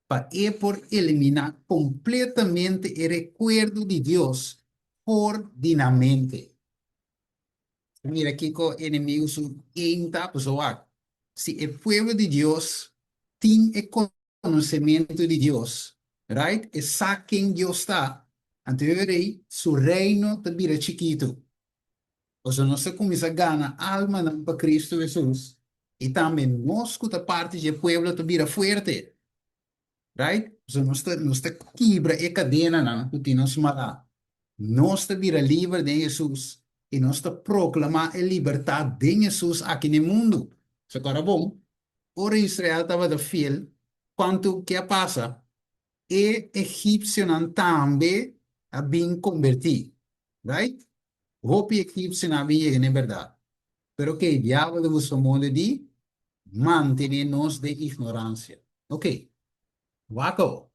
pa e por eliminá completamente e recuerdo di Dios for di nan mente. Mira kiko enemigo su aim ta, pasobra wak, si e pueblo di Dios tin e konosementu di Dios, right? E sa ken Dios ta, anto e rei su reino ta bira chikitu. Pasobra nos ta kuminsá gana almanan pa Kristu Hesus, i tambe nos ku ta parti dje pueblo ta bira fuerte, right? Pasobra nos ta nos ta kibra e kadenanan ku tin nos mará. Nos ta bira liber den Hesus i nos ta proklamá e libertat den Hesus aki na e mundu. Sa kòrda bon? Ora Israel tabata fiel, kuantu ke a pasa? E egipsionan tambe a bin kombertí, right? Hopi egipsionan a bin yega na e bèrdat. Pero ke diabel ta buska moda di mantené nos den ignoransia. Oke, wak awor.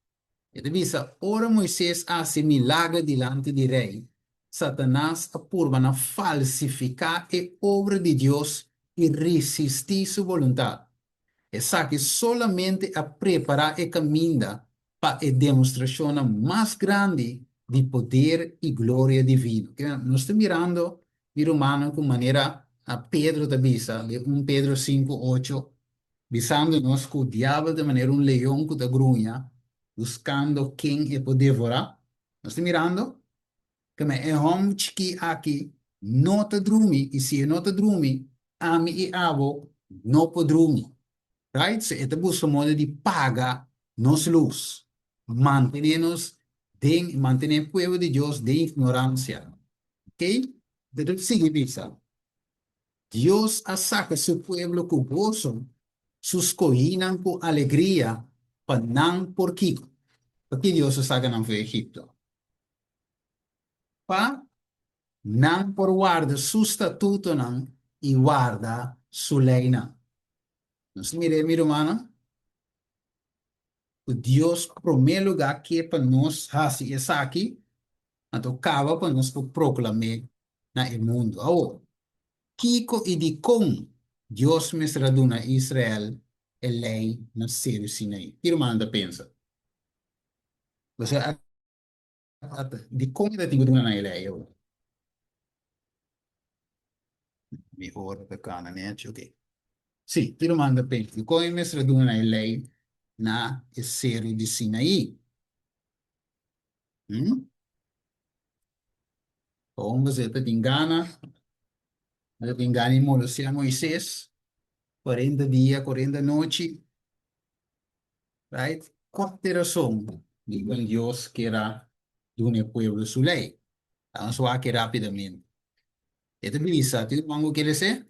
E ta bisa, Ora Moises a hasi milagro dilanti di rei, Satanas a purba na falsifiká e obra di Dios i risistí su boluntat. Esaki solamente a prepará e kaminda pa e demostrashonnan mas grandi di poder i gloria divino. Nos ta mirando, mi rumannan, ku manera Pedro ta bisa den un Pedro sinku ocho, bisando nos ku diabel ta manera un leon ku ta gruña, buskando ken e por devorá. Nos ta mirando keme e hòmber chikí aki no ta drumi, i si e no ta drumi, ami i abo no por drumi. Right? So e ta buska moda di paga nos lus, mantené nos den, mantené e pueblo di Dios den ignoransia. Oké? Bo ta sigui bisa. Dios a saka su pueblo ku goso, su skohínan ku alegria, pa nan por kiko? Pakí Dios a saka nan for Egipto? Pa nan por warda su statutonan i warda su leinan. Nos mir'é, mi rumannan, ku Dios promé lugá ke pa nos hasi esaki, anto kaba pa nos por proklam'é na e mundu. Awor, kiko i dikon Dios mester a duna Israel e lei na Seru Sinaí? Ki rumannan ta pensa? Boso a dikon e ta tin ku duna nan e lei awor? Mi ora ta kana nechi, ok. Sí, ki rumannan ta pensa? Dikon e mester a duna nan e lei na e Seru di Sinaí? Hmm? Kon boso ta tin gana? Bo tin gana di molestiá Moisés 40 dia, 40 nochi? Right? Kua ta e rason dikon Dios kier a duna e pueblo su lei? Nos wak rápidamente. E ta bisa, tin un ku kier esei?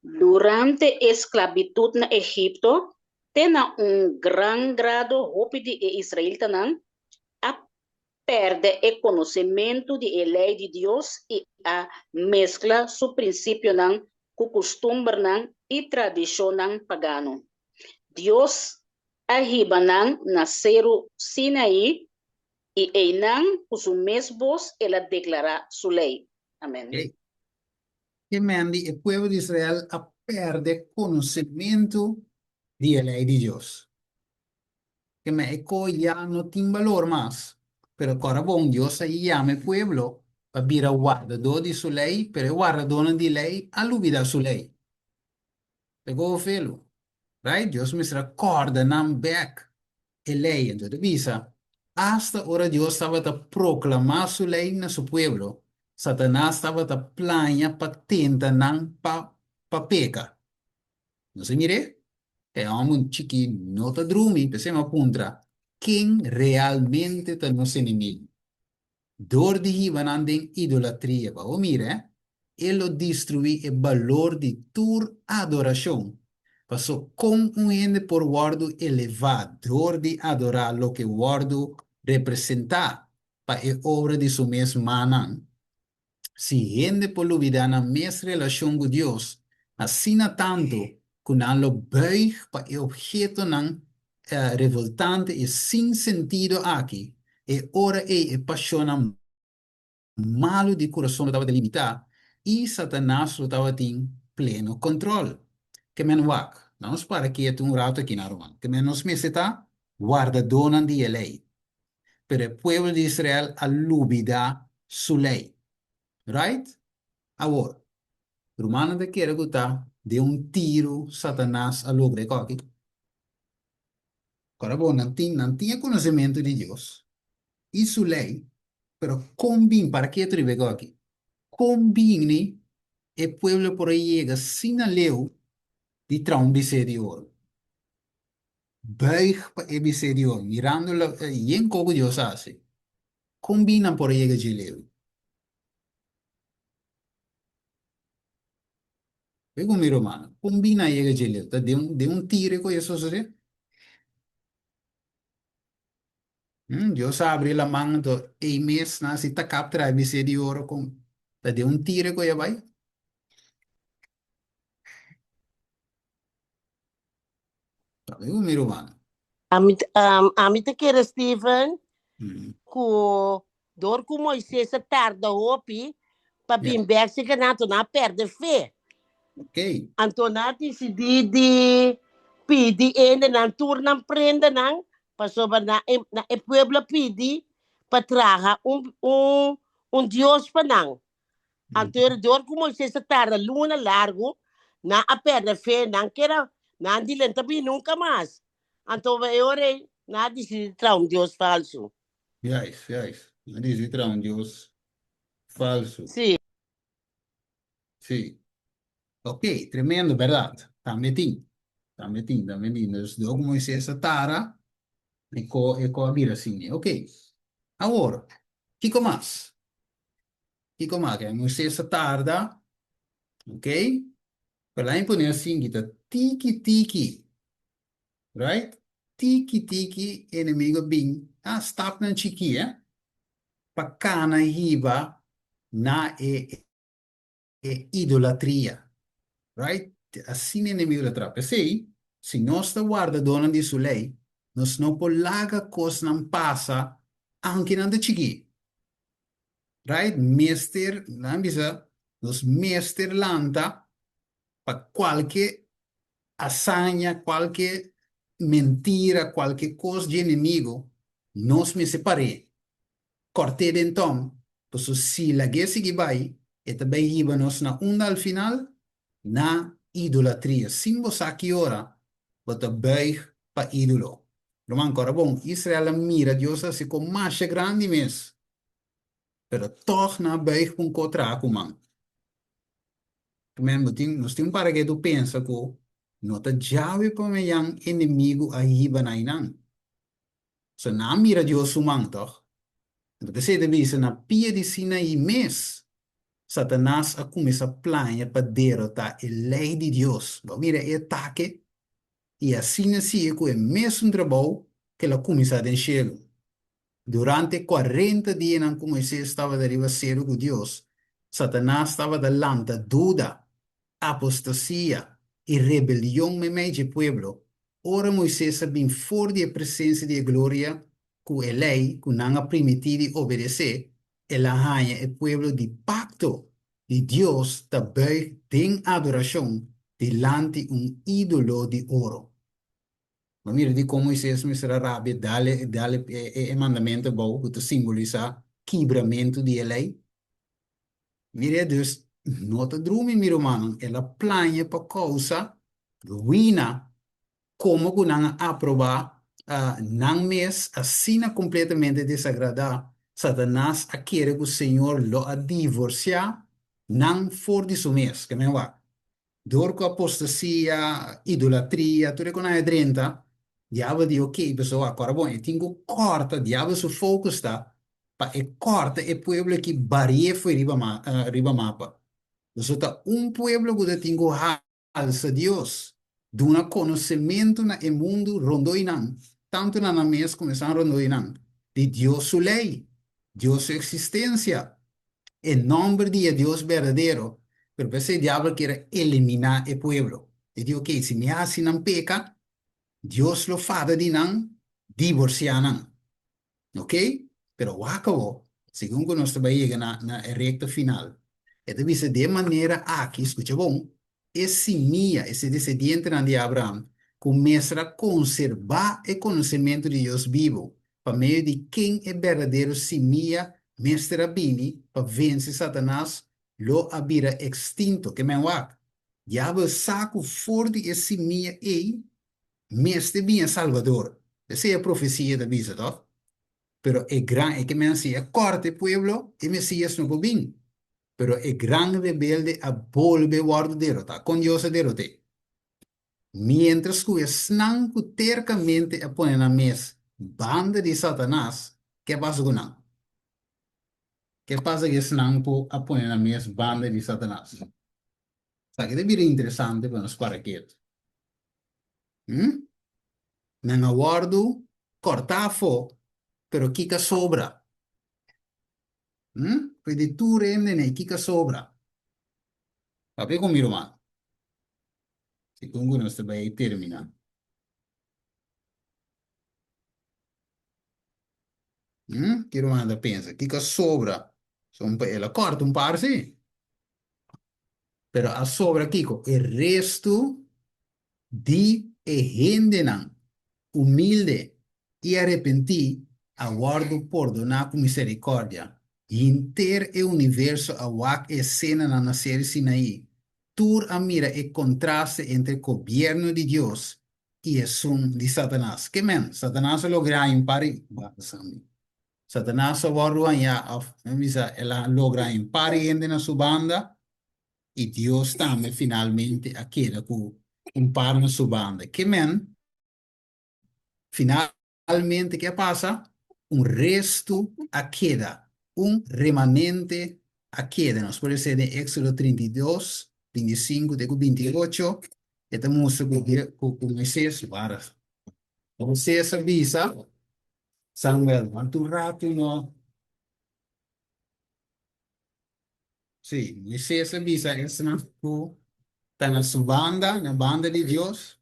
Durante e sklabitut na Egipto, te na un gran grado hopi di e israelitanan a pèrdè e konosementu di e Lei di Dios i a meskla su prinsipionan ku kustumbernan i tradishonnan pagano. Dios a hiba nan na Seru Sinaí, i einan ku su mes bos el a deklará su lei. Amèn. Ke men di e pueblo di Israel a pèrdè konosementu di e lei di Dios. Ke men e ko ya no tin balor mas. Pero kòrda bon, Dios a yama e pueblo pa bira wardadó di su lei, pero e wardadónan di lei a lubidá su lei. Pegó felu. Right? Dios mester a kòrda nan bèk e lei. Anto e ta bisa, asta ora Dios tabata proklamá su lei na su pueblo, Satanas tabata plaña pa tenta nan pa pa peka. Nos a mir'é? E hòmber chikí no ta drumi, p'esei mi a puntra, Ken realmente ta nos enemigu? Dor di hiba nan den idolatria, pa bo mira, e lo destruí e balor di tur adorashon. Paso kon un hende por wòrdu elevá dor di adorá loke wòrdu representá pa e obra di su mes mannan? Si hende por lubidá nan mes relashon ku Dios asina tantu ku nan lo buig pa e ophetonan revoltante i sin sentido aki, e ora ei e pashonnan malu di kurason lo tabata limitá i Satanas lo tabatin pleno kòntròl. Ke men wak, nan nos para ketu un ratu aki na ruman. Ke men nos mester ta wardadónan di e lei. Pero e pueblo di Israel a lubida su lei. Right? Awor, rumannan ta kere ku ta den un tiru Satanas a logra e koki? Kòrda bo, nan tin, nan tin e konosementu di Dios i su lei, pero kon bin, para ketu riba e koki? Kon bini e pueblo por a yega asina leu di traha un bisé di oro? Buig pa e bisé di oro, mirando lo yen kos ku Dios a hasi. Kon bin nan por a yega dje leu? Bai ku mi rumannan, kon bin nan a yega dje leu? Ta den un den un tire ku e sosodé? Dios a abri laman, anto ei mes nan a si takap traha e bisé di oro kon ta den un tire ku e a bai? Amigo mi ruman. Ami, um, ami ta kere, Steven, ku door ku Moises a tarda hopi pa bin bek serka nan, anto nan a perde fe. Anto nan a disidí di pidi hendenan tur nan prendanan, pasobra nan e, nan e pueblo a pidi pa traha un, un, un dios pa nan. Anto era dor ku Moisés a tarda luna largu, nan a pèrdè fe, nan keda, nan di lenta bini nunka mas. Anto e ora ei, nan a disidí di traha un dios falsu. Juist, juist. Nan a disidí traha un dios falsu. Sí. Sí. Ok, tremendo, bèrdat. Tambe tin. Tambe tin, tambe tin. Dus dor ku Moisés a tarda, e ko, e ko a bira asina. Ok. Awor, kiko mas? Kiko mas? Ke Moisés a tarda, ok? Pero laat mi pone asin ki ta tiki tiki, right? Tiki tiki enemigo a bin, ah, stapnan chikí, eh? Pa kana hiba na e e idolatria, right? Asina enemigo ta traha. P'esei, si nos ta wardadónan di su lei, nos no por laga kosnan pasa aunke nan ta chikí. Right? Mester, nan bisa, nos mester lanta pa kualke hazaña, kualke mentira, kualke kos dje enemigo, nos mester par'é, kòrt'é den tòm, pasobra si lag'é sigui bai, e ta bai hiba nos na unda al final? Na idolatria. Sin bo sa ki ora, bo ta buig pa ídolo. Ruman, kòrda bon, Israel a mira Dios hasi kon masha grandi mes. Pero tòg nan a buig pa un ko traha ku man. Amen, bo tin, nos tin un para ke tu pensa ku no ta djawe pa mañan enemigu a hiba na einan. So nan a mira Dios su man, tòg? Anto p'esei ta bisa na pia di Sinaí mes, Satanas a kuminsá plania pa derotá e lei di Dios. Bo a mira e atake? I asina sigui ku e mesun trabou ku el a kuminsá den shelu. Durante e kuarenta dianan ku Moisés tabata riba seru ku Dios, Satanas tabata lanta duda, apostasia i rebelion meimei dje pueblo. Ora Moises a bin for di e presensia di e gloria ku e lei ku nan a primití di obedesé, el a haña e pueblo di pakto di Dios ta buig den adorashon dilanti un ídolo di oro. Bo mira dikon Moises mester a rabia dal dal e mandamentu abou ku ta simbolisá kibramentu di e lei? Mira, dus no ta drumi, mi rumannan, el a plania pa kousa ruina komo ku nan a aprobá nan mes asina kompletamente desagradá Satanas a kere ku Señor lo a divorsiá nan for di su mes. Ke men wak? Dor ku apostasia, idolatria, tur e ku nan a drenta, diabel di ok, pasobra wak, kòrda bon, e tin ku kòrta, diabel su focus ta pa e kòrta e pueblo aki barié fo'i riba riba mapa. Pasobra ta un pueblo ku ta tin ku alsa Dios, duna konosementu na e mundu rondó i nan, tantu na nan mes komo esnan rondó i nan, di Dios su lei, Dios su eksistensia, e nòmber di e Dios berdadero, pero p'esei diabel kier a eliminá e pueblo. E di, Okey, si mi hasi nan peka, Dios lo fada di nan, divorsiá nan. Ok? Pero wak awo, segun ku nos ta bai yega na na e rekta final, e ta bisa di e manera aki, skucha bon, e simia, e desedientenan di Abraham, ku mester a konserbá e konosementu di Dios bibu, pa medio di ken e berdadero simia mester a bini pa vense Satanas, lo a bira ekstinto. Ke men wak? Diabel sa ku for di e simia ei mester bini e Salbador. Esei e profesia ta bisa, tòg? Pero e gran, e ke men si e kòrta e pueblo, e Mesias no por bin. Pero e gran rebelde a bolbe wòrdu derotá. Kon Dios a derot'é? Miéntras ku esnan ku terkamente a pone nan mes banda di Satanas, ke pasa ku nan? Ke pasa ku esnan ku a pone nan mes banda di Satanas? Esaki ta bira interesante pa nos para ketu. Hm? Nan a wòrdu kòrtá afó, pero kiko a sobra? Hm? Foi di tur hende nei, kiko a sobra? Papia ku mi ruman. Segun ku nos ta bai terminá. Hm? Ki ruman ta pensa? Kiko a sobra? Son pa el a kòrta un par sí. Pero a sobra kiko? E restu di e hendenan humilde i arepentí a wòrdu pordoná ku miserikòrdia. Henter e universo a wak e esenanan na Seri Sinaí. Tur a mira e kontraste entre gobièrnu di Dios i esun di Satanas. Ke men? Satanas a logra haña un par di. Satanas a wòrdu hañá, òf mi bisa, el a logra haña un par di hende na su banda, i Dios tambe finalmente a keda ku un par na su banda. Ke men? Finalmente ke a pasa? Un restu a keda, un remanente a keda. Nos por lesa den Éksodo 32, 25 te ku 28, e ta mustra ku ku Moisés, Moisés a bisa, Samuel, wanta un ratu no. Sí, Moisés a bisa esnan ku ta na su banda, na banda di Dios.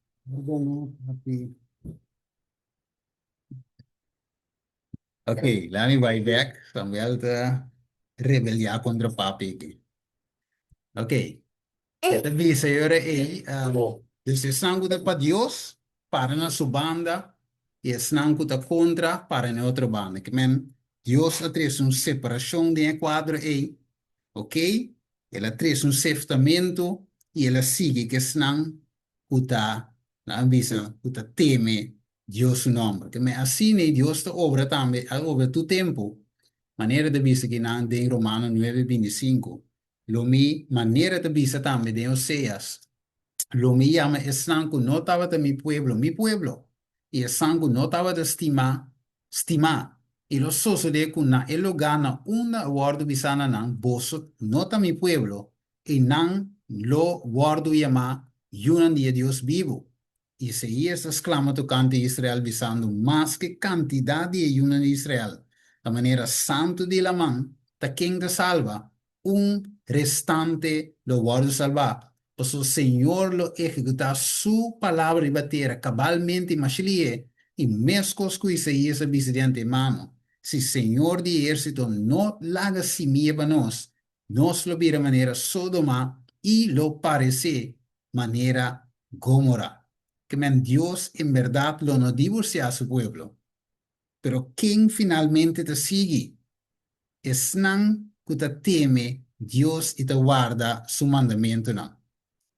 Ok, laat mi bai bek. Samuel ta rebeliá kontra papi aki. Ok. E ta bisa e ora ei, Dus esnan ku ta pa Dios, para na su banda, i esnan ku ta kontra, para na e otro banda. Ke men, Dios a trese un separashon den e kuadro ei, ok? El a trese un seftamentu i el a sigui ku esnan ku ta, nan a bisa, ku ta teme Dios su nòmber. Ke men, asina ei Dios ta obra tambe, a obra tur tempu, manera ta bisa kinan den Romano nuebe 25. Lo mi, manera ta bisa tambe den Oseas, Lo mi yama esnan ku no tabata mi pueblo, mi pueblo, i esnan ku no tabata stimá, stimá. I lo sosodé ku na e lugá na unda a wòrdu bisá na nan, Boso no ta mi pueblo, i nan lo wòrdu yamá yunan di e Dios bibu. Isaías ta sklama tokante Israel bisando, Maske kantidat di e yunan di Israel ta manera santu di laman, ta ken ta salba? Un restante lo wòrdu salbá. Pasobra Señor lo ehekutá Su palabra riba tera kabalmente i mashilié, i meskos ku Isaías a bisa di antemano, Si Señor di ehérsito no laga simia pa nos, nos lo bira manera Sodoma i lo paresé manera Gomora. Ke men Dios en bèrdat lo no divorsiá Su pueblo. Pero ken finalmente ta sigui? Esnan ku ta teme Dios i ta warda su mandamentunan.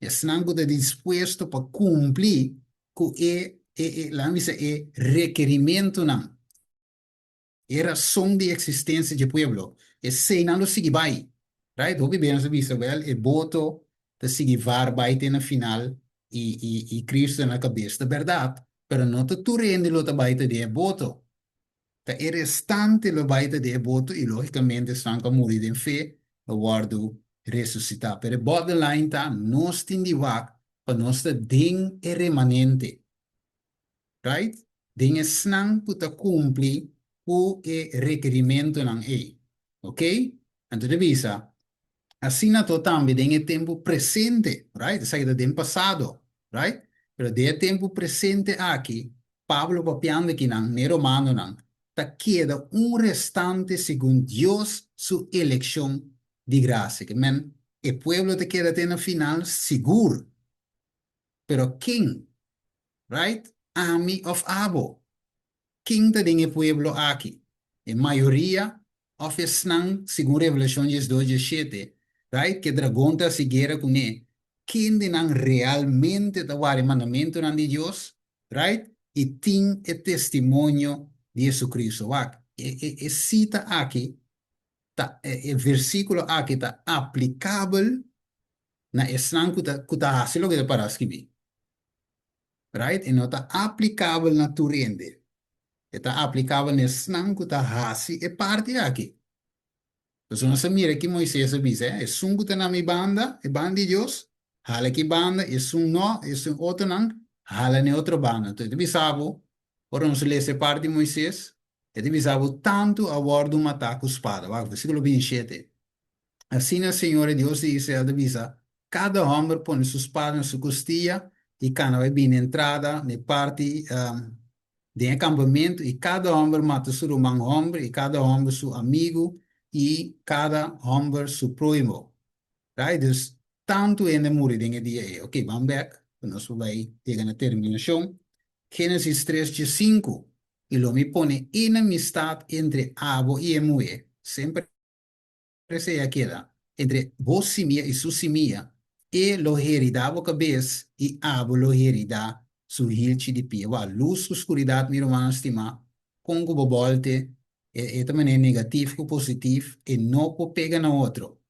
Esnan ku ta dispuesto pa kumpli ku e, e, e, laga mi bisa, e rekerimentunan, e rason di eksistensia dje pueblo. Eseinan lo sigui bai. Right? Hopi bes nos ta bisa, wèl, e boto ta sigui var bai te na final i, i, i Cristo ta na kabes. Ta bèrdat, pero no ta tur hende lo ta bai ta den e boto. Ta e restante lo bai ta den e boto i lógikamente esnan ku a muri den fe lo wòrdu resusitá. Pero e bottom line ta nos tin di wak pa nos ta den e remanente. Right? Den esnan ku ta kumpli ku e rekerimentunan ei. Ok? Anto ta bisa, asina to tambe den e tempu presente, right? Esaki ta den pasado, right? Pero den e tempu presente aki, Pablo papiando akinan n'e romanonan, ta keda un restante segun Dios su elekshon di grasia. Ke men, e pueblo ta keda te na final sigur. Pero ken? Right? Ami of abo? Ken ta den e pueblo aki? E mayoria of esnan, segun Revelashon diesdos diesshete, right, ku e dragon ta hasi guera kuné, kendenan realmente ta wara e mandamentunan di Dios, right, i tin e testimonio di Jesucristo? Wak, e e e sita aki ta, e e versíkulo aki ta aplikabel na esnan ku ta ku ta hasi loke ta pará skibí. Right? E no ta aplikabel na tur hende. E ta aplikabel na esnan ku ta hasi e parti aki. Pasobra nos a mira ki Moises a bisa, eh, esun ku ta na mi banda, e banda di Dios, hala ki banda, esun no, esun otronan, hala na e otro banda. Anto e ta bisa bo, ora nos lesa e parti di Moises, e ta bisa bo, tantu a wòrdu matá ku spada. Wak, versíkulo bintishete. Asina Señor e Dios di Israel ta bisa, Kada hòmber pone su spada na su kustia i kana bai bini entrada na e parti den e kampamentu, i kada hòmber mata su ruman hòmber, i kada hòmber su amigu, i kada hòmber su próhimo. Right? Dus, tantu hende a muri den e dia ei. Oké, ban bèk, pa nos por bai yega na terminashon. Génesis tres diesinku, I lo mi pone enemistat entre abo i e muhé, semper Esei a keda entre bo simia i su simia, e lo heridá bo kabes i abo lo heridá su hilchi di pia. Wak, lus ku skuridat, mi rumannan stimá, kon ku bo bòlte, e e ta manera negatif ku positif, e no por pega na otro.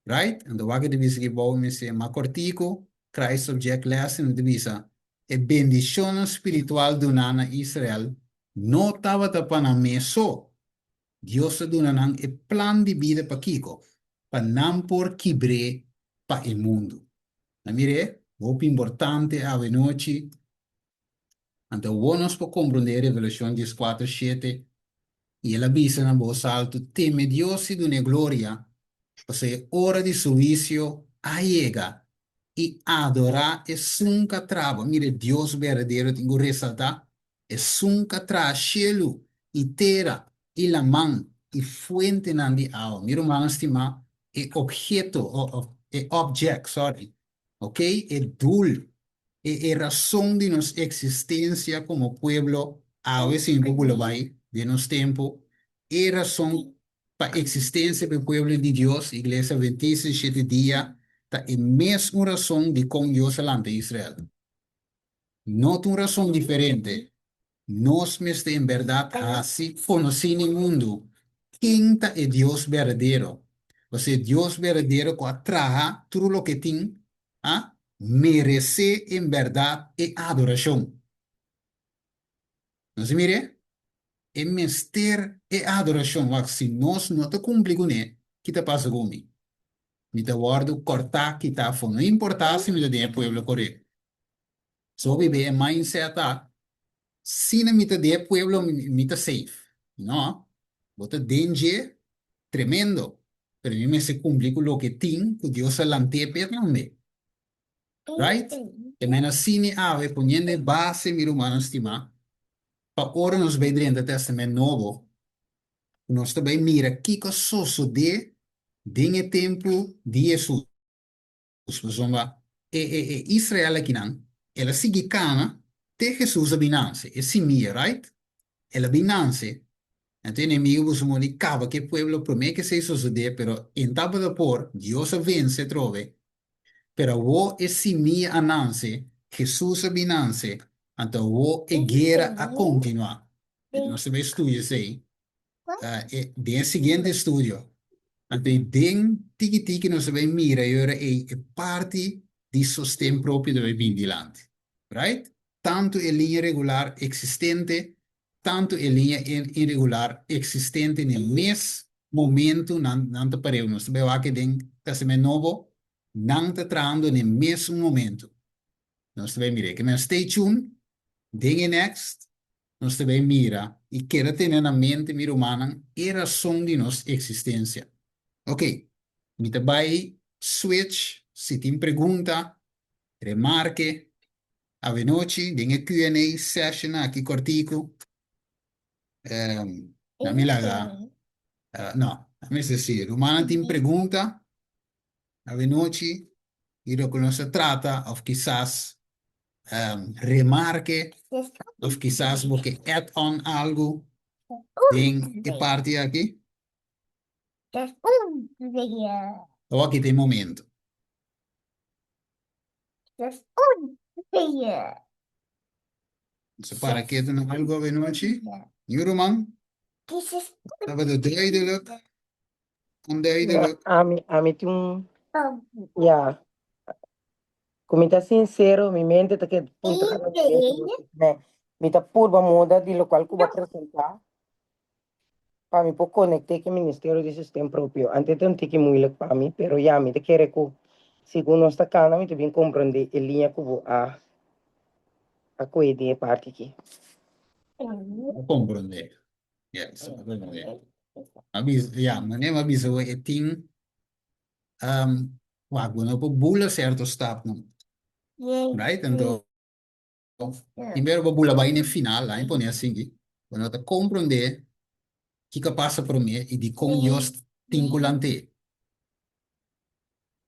Right? Anto wak e ta bisa aki bou mester mas kòrtiku, Christ Object Lesson, e ta bisa, E bendishonnan spiritual duná na Israel no tabata pa nan mes so, Dios a duna nan e plan di bida pakiko? Pa nan por kibr'é pa e mundu. Na mir'é, hopi importante awenochi. Anto awor nos por komprondé Revelashon dieskuater shete, I el a bisa na bos altu, Teme Dios i dun'é gloria, pasobra e ora di su huisio a yega, i adorá esun ku a traba. Mira, Dios berdadero tin ku resaltá Esun ka traha shelu i tera i laman i fuentenan di awa. Mi rumannan stimá, e obheto, o e object, sorry, ok, e doel, e e rason di nos eksistensia komo pueblo awe sin ku bula bai den nos tempu, e rason pa eksistensia pa e pueblo di Dios, Iglesia Adventista di Shete Dia, ta e mes un rason dikon Dios a lanta Israel. No ta un rason diferente. Nos mester en bèrdat hasi konosí na e mundu ken ta e Dios berdadero. Pasobra e Dios berdadero ku a traha tur loke tin a meresé en bèrdat e adorashon. Nos a mir'é? E mester e adorashon. Wak, si nos no ta kumpli kuné, ki ta pasa ku mi? Mi ta wòrdu kòrtá kitá afó. No importá si mi ta den e pueblo korekto. So hopi be e mindset ta, sina mi ta den e pueblo mi ta safe. No, bo ta den dje tremendo, pero mi mester cumpli cu loke tin cu Dios a lant'é p'e tambe. Right? E mena sini awe poniendo e base, mi rumannan stimá, pa ora nos bai drenta Testament Nobo, nos ta bai mira kiko a sosodé den e tempu di Hesus. Pasobra e e e Israel akinan, el a sigui kana te Hesus a bin nanse, e simia, right? El a bin nanse. Anto e enemigo boso modi kaba ku e pueblo promé ku esei sosodé, pero e tabata por, Dios a vense atrobe. Pero awor e simia a nanse, Hesus a bin nanse, anto awor e guera a kontinuá. Nos ta bai studia esei den e siguiente estudio. Anto i den tiki tiki nos ta bai mira e ora ei e parti di sosten propio ta bai bin dilanti. Right? Tantu e liña regular eksistente, tantu e liña iregular eksistente n'e mes momentu nan nan ta pareu. Nos ta bai wak den Testament Nobo, nan ta trahando n'e mesun momentu. Nos ta bai mira. Ke men stay tuned den e next nos ta bai mira i keda tene na mente, mi rumannan, e rason di nos eksistensia. Ok, mi ta bai switch si tin pregunta, remarke, awenochi den e Q and A session aki kòrtiku. Na mi laga, no, a mester si rumannan tin pregunta awenochi di loke nos a trata òf kisas remarke òf kisas bo ke add on algu den e parti aki. Awor aki ta e momento. Nos a para ketu na algu awenochi. Niun ruman? Tabata duidelijk? Onduidelijk? Ami, ami tin un, ya, ku mi ta sinsero, mi mente ta keda puntra na mi mente, mi ta purba moda di lokual ku bo a presentá pa mi por konekt'é ku e ministerio di sosten propio. Antes ta un tiki muilik pa mi, pero ya, mi ta kere ku segun nos ta kana mi ta bin komprondé e liña ku bo a a kohe den e parti aki. A komprondé. Yes, a komprondé. A bisa, ya, manera mi a bisa bo e tin, wak, bo no por bula sierto stapnan, right? Anto, Primero bo bula bai n'e final, laat mi pone asinki, bo no ta komprondé kiko a pasa promé i dikon Dios tin ku lant'é.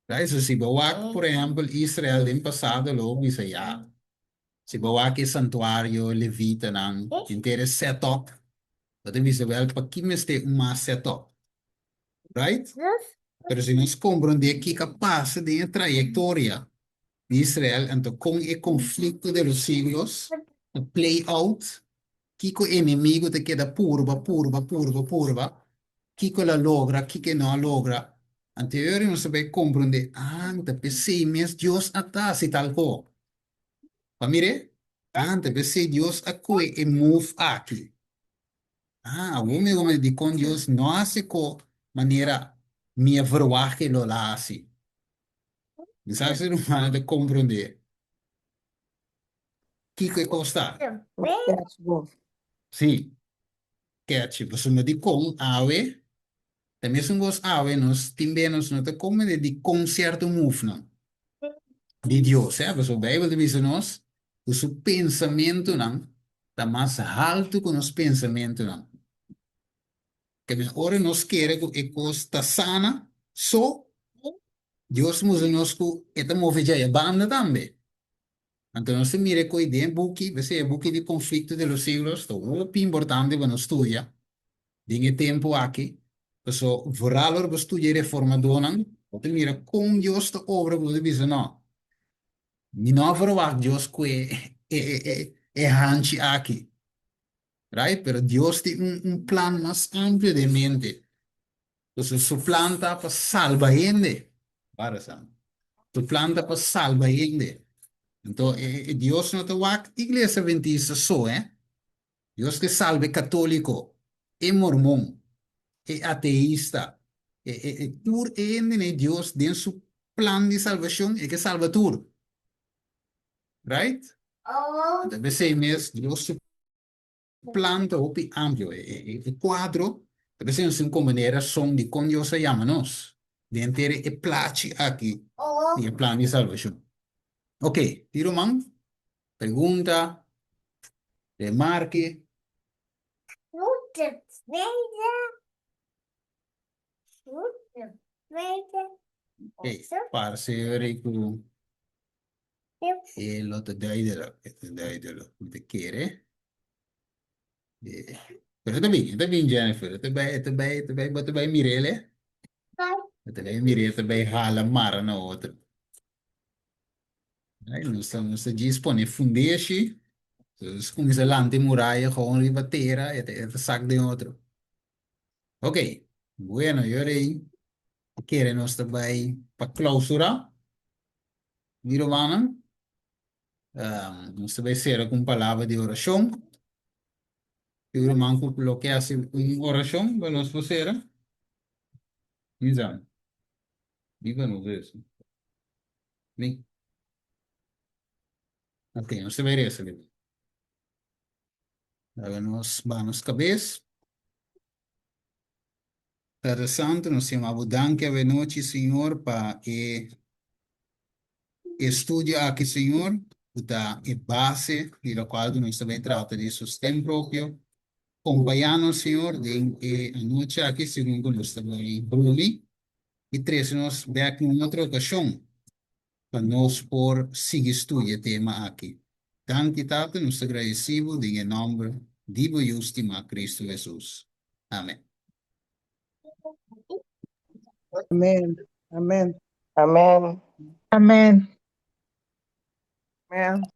Right? So si bo wak, por ehèmpel, Israel den pasado lo bo bisa ya, si bo wak e santuario, levitanan, henter e setup, bo ta bisa wèl paki mester un mas setup? Right? Pero si nos komprondé kiko a pasa den e trayektoria di Israel, anto kon e konflikto de los siglos ta play out, kiko e enemigo ta keda purba, purba, purba, purba, kiko el a logra, kiko e no a logra, anto e ora nos ta bai komprondé, ah, ta p'esei mes Dios a ta hasi tal ko. Pa mir'é? Ah, ta p'esei Dios a kohe e move aki. Ah, awor mi komprendé dikon Dios no a hasi ko manera mi a verwagt ke lo la hasi. Mi sa si rumannan ta komprondé kiko e kos ta. Sí, kechi. Pasobra dikon awe, ta mesun kos awe nos tin bes nos no ta komprondé dikon sierto mufnan di Dios, eh. Pasobra Beibel ta bisa nos ku su pensamentunan ta mas haltu ku nos pensamentunan. Kende ora nos kere ku e kos ta sana so, Dios mustra nos ku e ta move djei e banda tambe. Anto nos ta mira e koi den e buki, p'esei e buki di Conflicto de los Siglos ta hopi importante pa nos studia den e tempu aki, paso vooral ora bo studia e reformadónan, bo ta mira kon Dios ta obra ku bo ta bisa no, mi no a verwagt Dios ku e e hanchi aki. Right? Pero Dios tin un, un plan mas amplio den mente. Entonces, su plan ta pa salba hende. Para sa. Su plan ta pa salba hende. Entonces, e, e Dios no ta wak iglesia adventista so, eh? Dios ke salba e katóliko, e mormon, e ateista, e, e, e tur e hende ne Dios den su plan di salvacion e ke salba tur. Right? Anto p'esei mes Dios su plan ta hopi amplio. E, e, e kuadro, ta p'esei nos tin komprendé e rason di kon Dios a yama nos den henter e plachi aki di e plan di salbashon. Ok, tin ruman? Pregunta? Remarke? Ok, parce ku e lo ta duidelijk, e ta duidelijk, mi ta kere. Eh, pero e ta bin, e ta bin Jennifer, e ta bai, e ta bai, e ta bai, bo ta bai mir'el, eh? E ta bai mir'el, e ta bai hala mara na otro. Ai, nos ta, nos ta djis pone fundeshi, nos kuminsá lanta e muraya gewoon riba tera, e ta, e ta sak den otro. Ok, bueno, yorei kere nos ta bai pa klausurá, mi rumannan. Nos ta bai sera ku un palabra di orashon. Tin ruman ku lo ke hasi un orashon pa nos por sera? Nizam, di pa nos resa. Bin. Ok, nos ta bai resa riba. Laga nos baha nos kabes. Tata Santu, nos yama bo danki awenochi, Señor, pa e estudio aki, Señor, ku ta e base di lokual ku nos ta bai trata di sosten propio. Kompañá nos, Señor, den e anochi aki segun ku nos ta bai drumi i trese nos bèk na un otro okashon pa nos por sigui studia e tema aki. Danki, Tata, nos ta gradisí bo den e nòmber di bo Yu stimá Kristu Hesus. Amèn. Amèn. Amèn. Amèn. Amèn. Amèn.